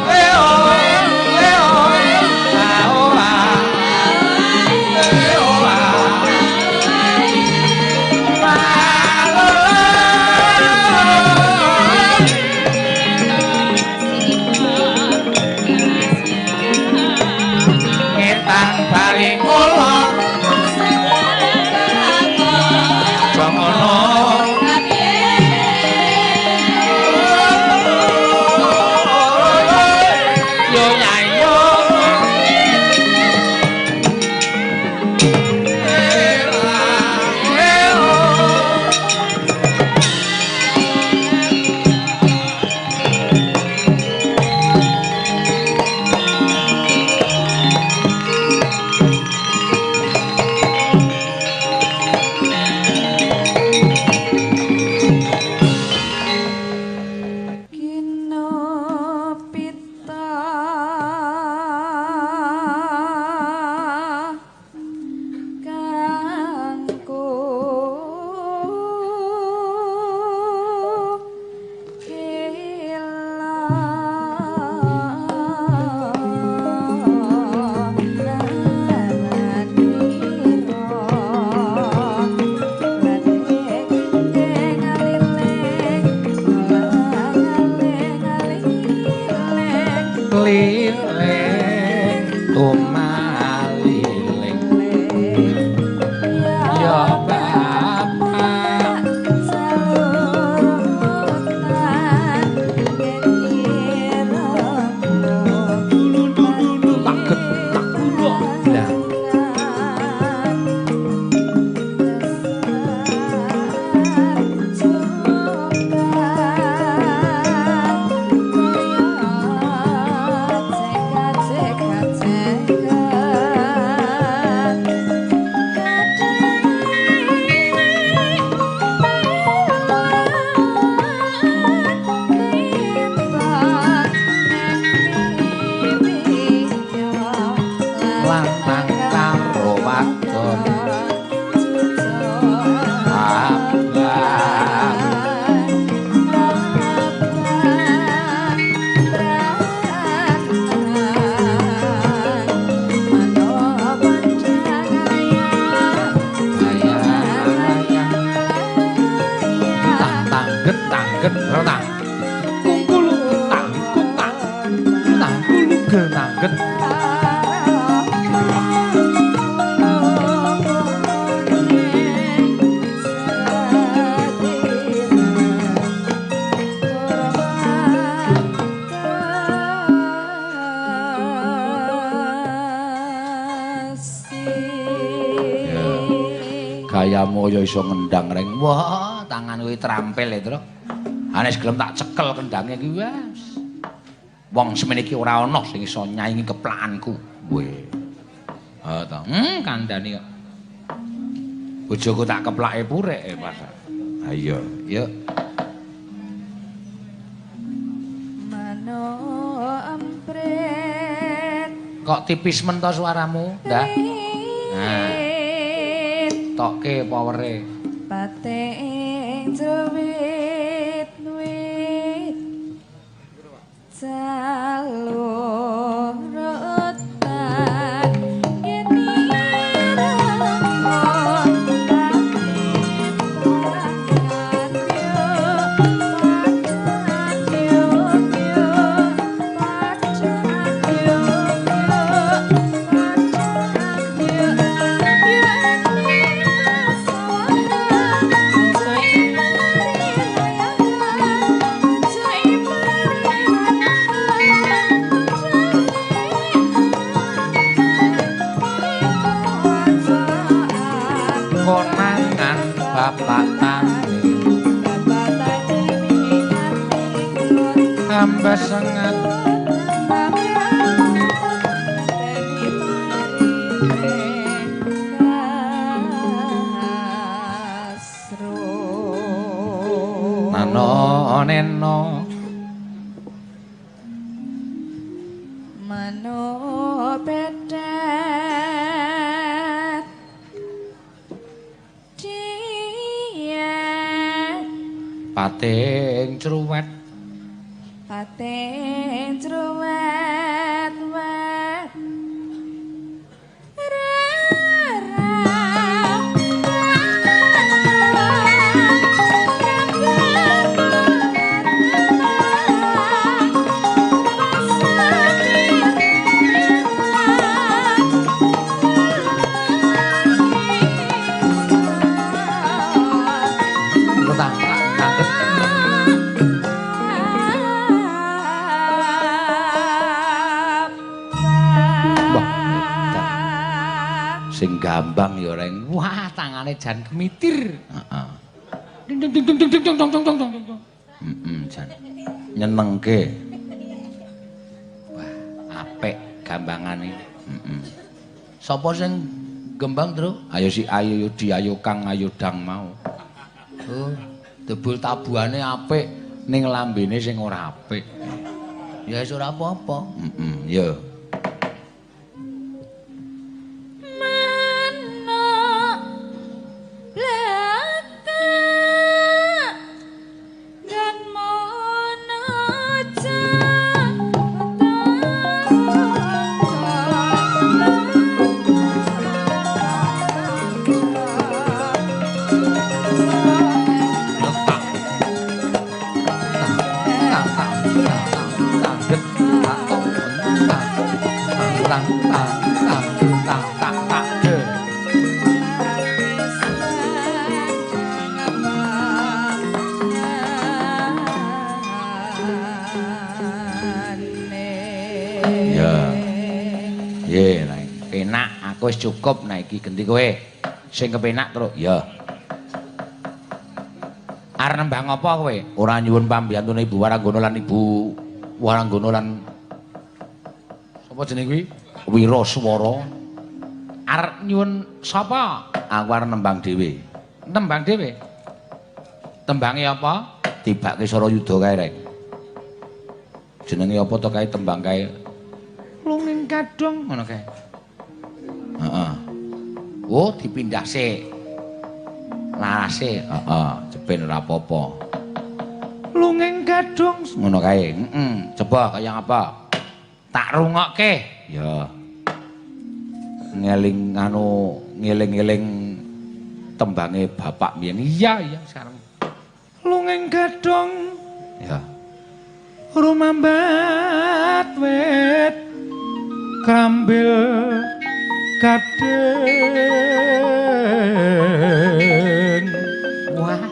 oe oh, oe oh, ah oh ah. Oe oh ah. Tanggen rona. Kungkulu tang kuntang. Tang kulu genanggen. Gayamu ya iso ngendang reng. Wah, tangan kuwi terampil ya, Tru. Anes gelem tak cekel kendange iki wis. Wong semene iki ora ana sing iso nyaingi keplakanku. Weh. Ha ta. Kandhani kok. Bojoku tak keplake purek Mas. Ha iya, yuk. Manuk emprit. Kok tipis men to suaramu, Ndah? Nah. Tokke powere. Pating jewit wit jalur utan Konangan bapak tani hamba sengat nano neno manuk pedet pating cruwet pating cruwet wet sing gambang ya reng. Wah, tangane jan kemitir. Heeh. Ding ding ding ding ding dong dong dong dong dong. Heeh, jan. Nyenengke. Wah, apik gambangane. Heeh. Sapa sing gembang, Tru? Ayo si Ayu Yudi, ayo Kang, ayo Dang mau. Oh, debul tabuhane apik ning lambene sing ora apik. Ya wis ora apa-apa. Heeh, ya. Wis cukup nah iki genti kowe. Sing kepenak truk. Ya. Arep nembang apa kowe? Ora nyuwun pambiyantune Ibu Waranggana lan Ibu Waranggana lan sapa jenenge kuwi? Wiraswara. Arep nyuwun sapa? Aku arep nembang dhewe. Nembang dhewe? Tembange apa? Tibake Sarayuda kae, Rek. Jenenge apa to kae tembang kae? Lunging kadung ngono kae. Heeh. Oh, dipindah sik. Larase, heeh, jeben ora apa-apa. Lunging gadung ngono kae. Heeh, coba kaya apa? Tak rungokke. Ya. Ngeling anu, ngeling-eling tembange bapak mbiyen. Iya, iya sekarang. Lunging gadung. Ya. Rumambat wit krambil gading. Wah.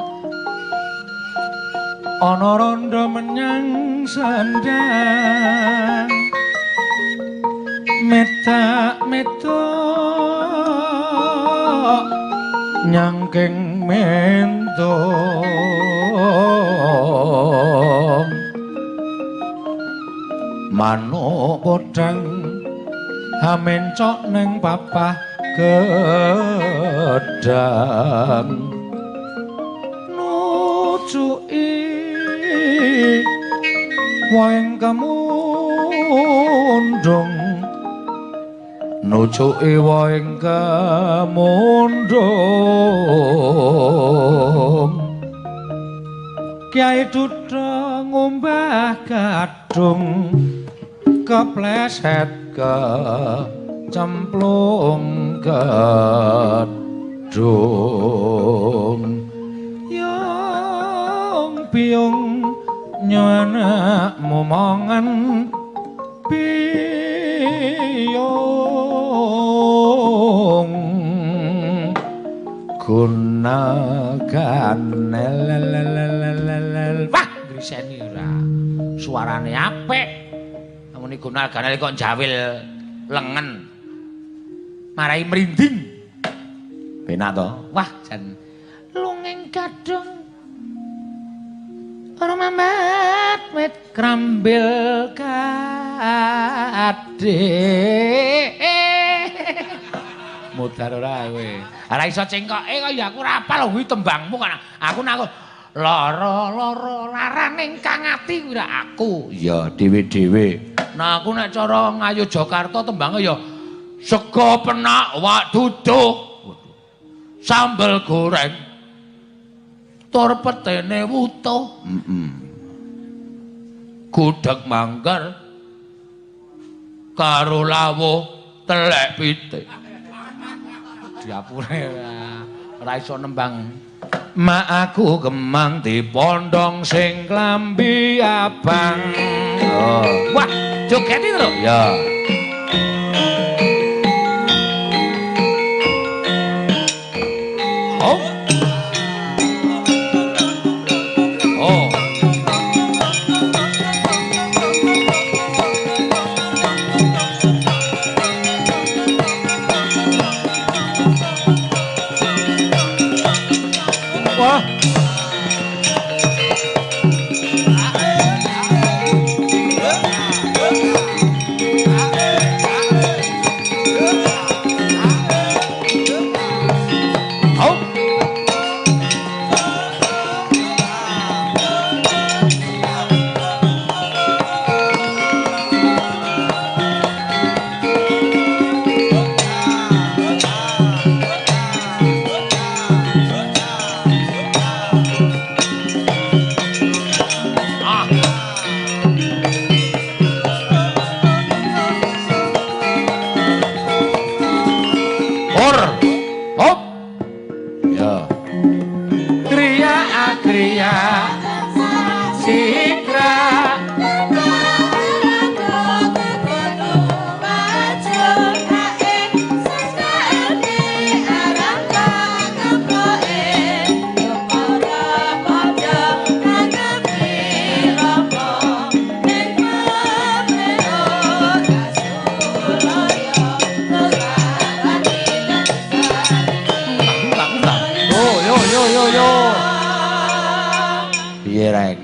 Ana rondo menyang sandang. Metak metok nyangking mentung. Manuk podang hamencok neng papah gedang. Nucuki waeng kemundung. Nucuki waeng kemundung. Kyai Duda ngumbah gadung kepleset kecemplung gedung. Yung biyung nyanak momongan biyung gunakan lelelelelelel. Wah, griseni ora. Suarane apik. Namune gunal ganel kok jawil lengen. Marai merinding. Penak to? Wah, jan lunging gadung. Ora mamat wit krambil kadhe. Modar ora kowe. Ora iso cengkoke kok ya aku ora apal kuwi tembangmu kan. Aku nak lara-lara laraning kang ati kuwi ra aku. Iya, dhewe-dhewe. Nah aku nek cara ngayu Jakarta tembange ya sego penak wak duduh. Sambel goreng. Tur petene wutuh. Gudeg manggar karo lawuh telek pitik. Diapure ora iso nembang. Mak aku kemang dipondong sing klambi abang. Oh. Wah, joget iki lho. Ya. Oh. Oh. Wah.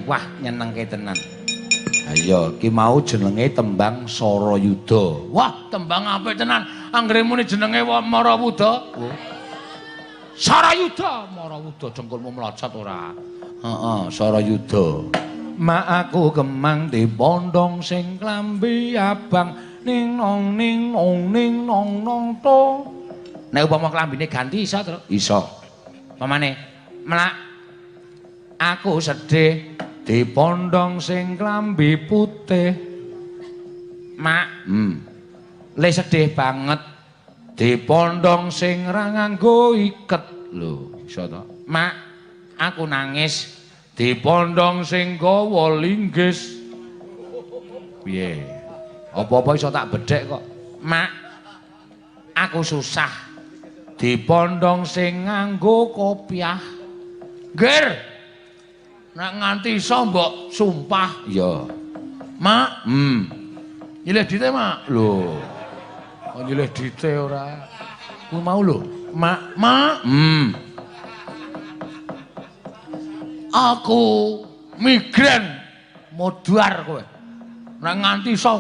Wah, nyenengke tenan. Ayo, iki mau jenenge tembang Sarayuda. Wah, tembang apik tenan. Anggere muni jenenge Marawuda. Oh. Sarayuda, Marawuda jengkulmu mlocot ora. Heeh, Sarayuda. Mak aku kemang dipondong sing klambi abang ning nong ning nong ning nong nong to. Nek upama klambine ganti iso, Tru? Iso. Pamane mlak aku sedih dipondong sing klambi putih. Mak, le sedih banget dipondong sing ra nganggo iket. Lho, iso to? Mak, aku nangis Dipondhong sing gawa linggis. Piye? Apa-apa iso tak bedhek kok. Mak, aku susah. Dipondhong sing nganggo kopiah. Ngger. Nek nganti iso mbok sumpah. Iya. Mak, Nyilih dite, Mak. Lho. Kok nyilih dite ora? Kuwi mau lho. Mak, mak. Aku migren modar kowe. Nek nganti iso,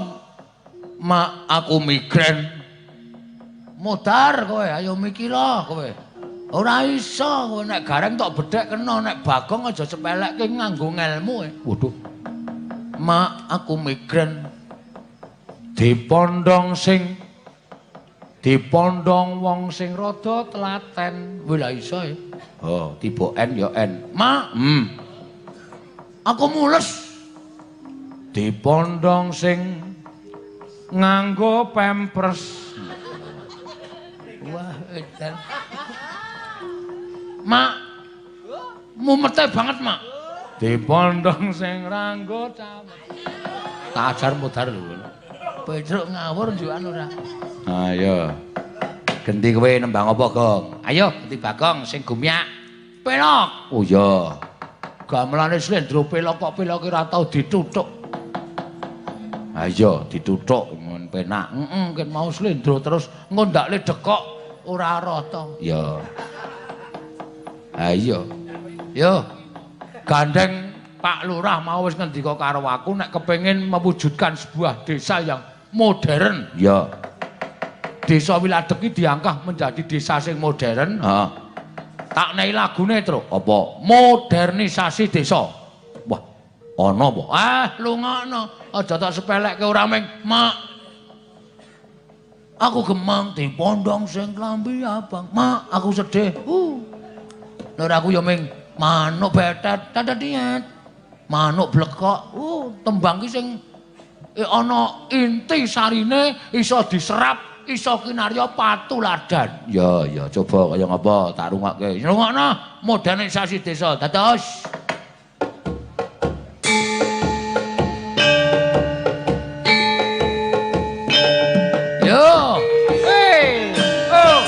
mak, aku migren. Modar kowe, ayo mikira kowe. Ora iso kowe nek gareng tok bedhek kena, nek bagong aja sepelekke nganggo ngelmu. Waduh. Mak, aku migren. Dipondhong sing dipondhong wong sing rada telaten. Kuwi lha iso ya. Oh, tiba N ya N. Mak, aku mules. Dipondhong sing nganggo pampers. Wah, edan. Mak, mumete banget, Mak. Dipondhong sing nganggo camet. Tak ajar modar lho. Petruk ngawur njukan ora. Ayo. Genti kowe nembang apa, Gong? Ayo, genti Bagong sing gumyak. Pelok. Oh iya. Gamelane slendro pelok kok peloke ora tau dituthuk. Ayo dituthuk ngon penak. Heeh, ken mau slendro terus ngondakle dekok ora rata. Ya. Ayo. Yo. Gandeng Pak Lurah mau wis ngendika karo aku nek kepengin mewujudkan sebuah desa yang modern. Ya. Desa Wiladeg iki diangkah menjadi desa sing modern. Heeh. Tak nei lagune, Truk. Apa? Modernisasi desa. Wah, ana apa? Ah, lungokno. Aja tak sepelekke ora ming, Mak. Aku gemang dipondhong sing klambi abang. Mak, aku sedih. Lha aku ya ming manuk betet tatatiet. Manuk blekok. Tembang ki sing ana inti sarine iso diserap, iso kinarya patuladan. Ya, ya, coba kaya ngapa tak rungokke. Rungokno modernisasi desa. Dados. Yo. Hey. Oh.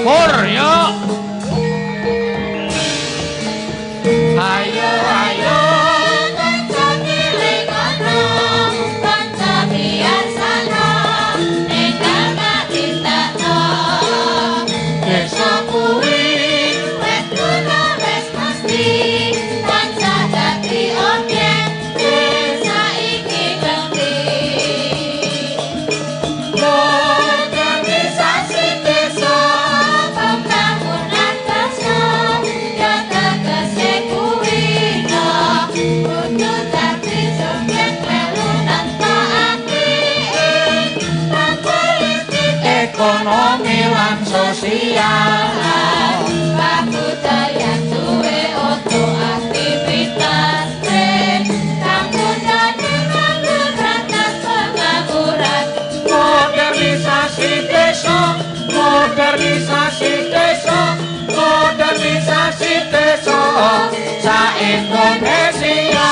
Pur, yo. Ayo, ayo. Desa kuwi wis kuno wis mesti tansah dadi objek desa iki ngerti. Modernisasi desa pembangunan bangsa ya tegese kuwi no kudu dadi subjek melu tanpa ati politik Ekonomi lan sosial. Kabudayan duwe oto aktivitas kanggunane kanggo gratas pengangguran. Modernisasi desa, modernisasi desa, modernisasi desa sa Indonesia.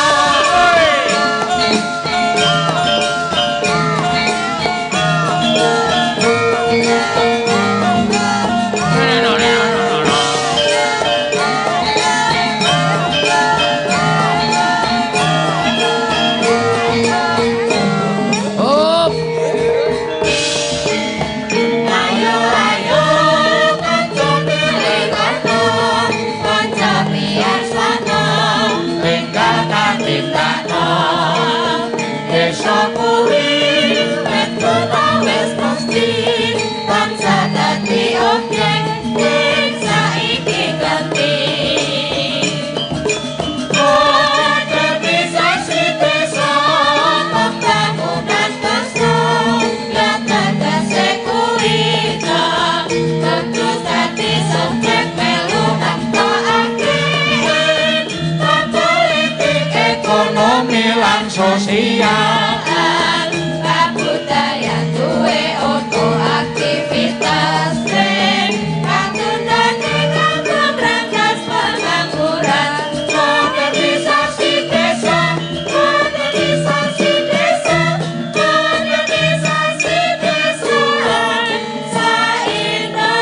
sosial kabudayan duwe oto aktivitas kang kanggo mbrantas pengangguran modernisasi desa modernisasi desa modernisasi desa sa Indonesia.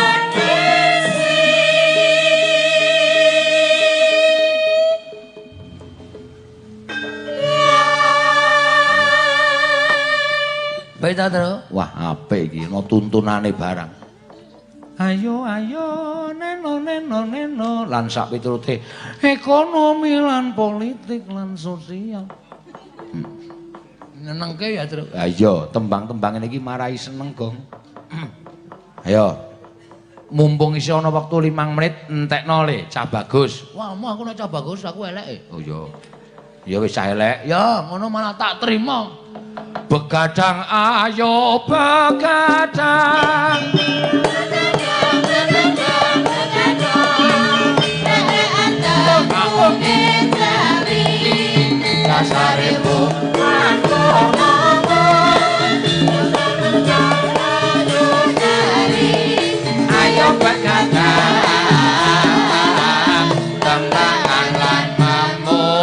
Baik ta, Tru? Wah, apik iki ana tuntunane barang. Ayo ayo neno neno neno lan sak piturute ekonomi lan politik lan sosial. Nyenengke ya, Tru. Ha iya, tembang-tembang ngene iki marai seneng, Gong. Ayo. Mumpung isih ana wektu 5 menit entekno le cah bagus. Wah, mau aku nek cah bagus aku eleke. Oh iya. Ya wis cah elek. Ya, ngono malah tak terima. Begadang ayo begadang. Ayo begadang tembangan lan memuji.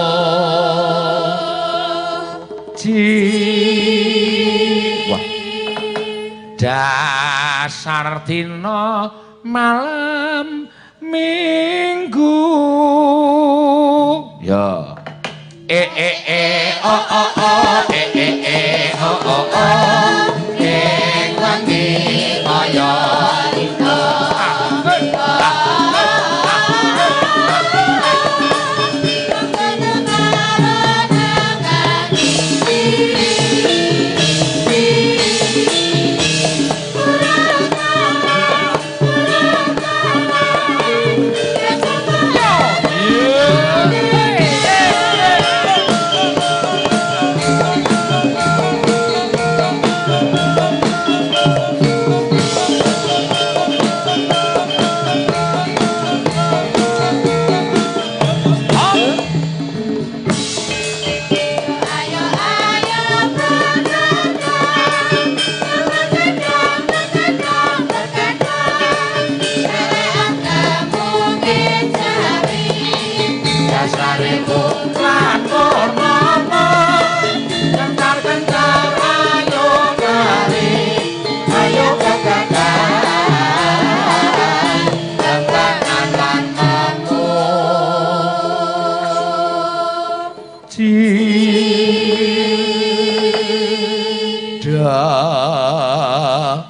Wah, dasar dina malam minggu. Ya. E e e o o o e e e o o o ing wengi kaya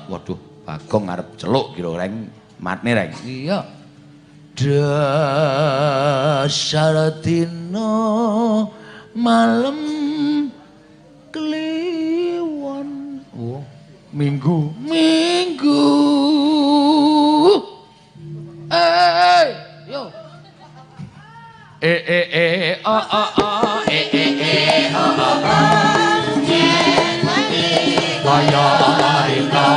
Waduh, Bagong arep celuk kira reng matne reng. Iya. Dasar dina malam kliwon. Oh, minggu. Minggu. Eh, yo. E e e o o o e e e o o o. Kaya rika.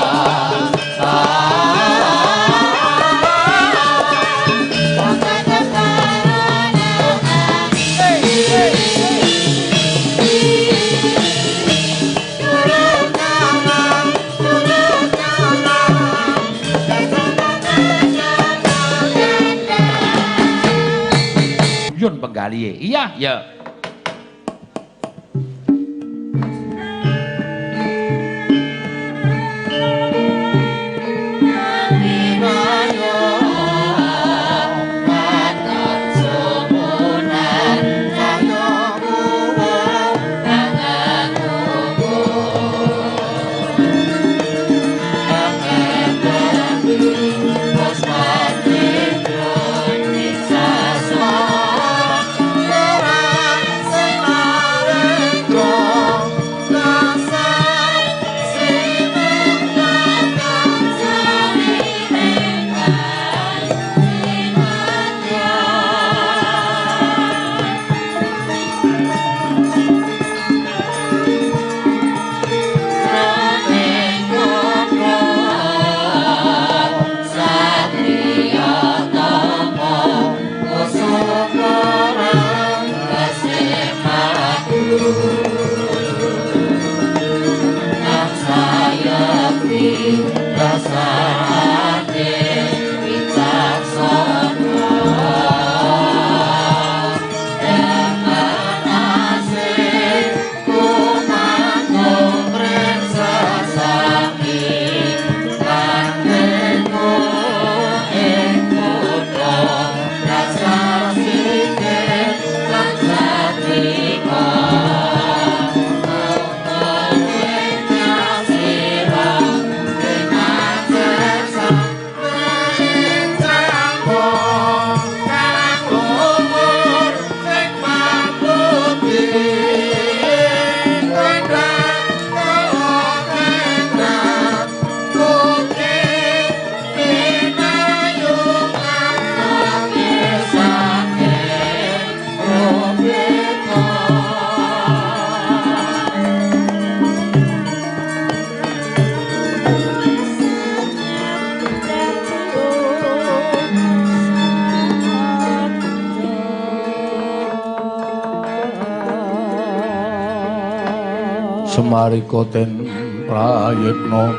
Yun penggalihe. Iya, ya. Saswa Semarika ten prayitna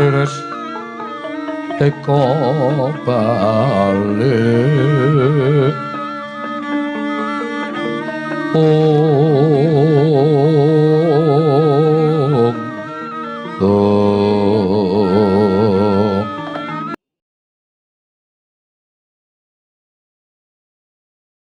samurires teka balik.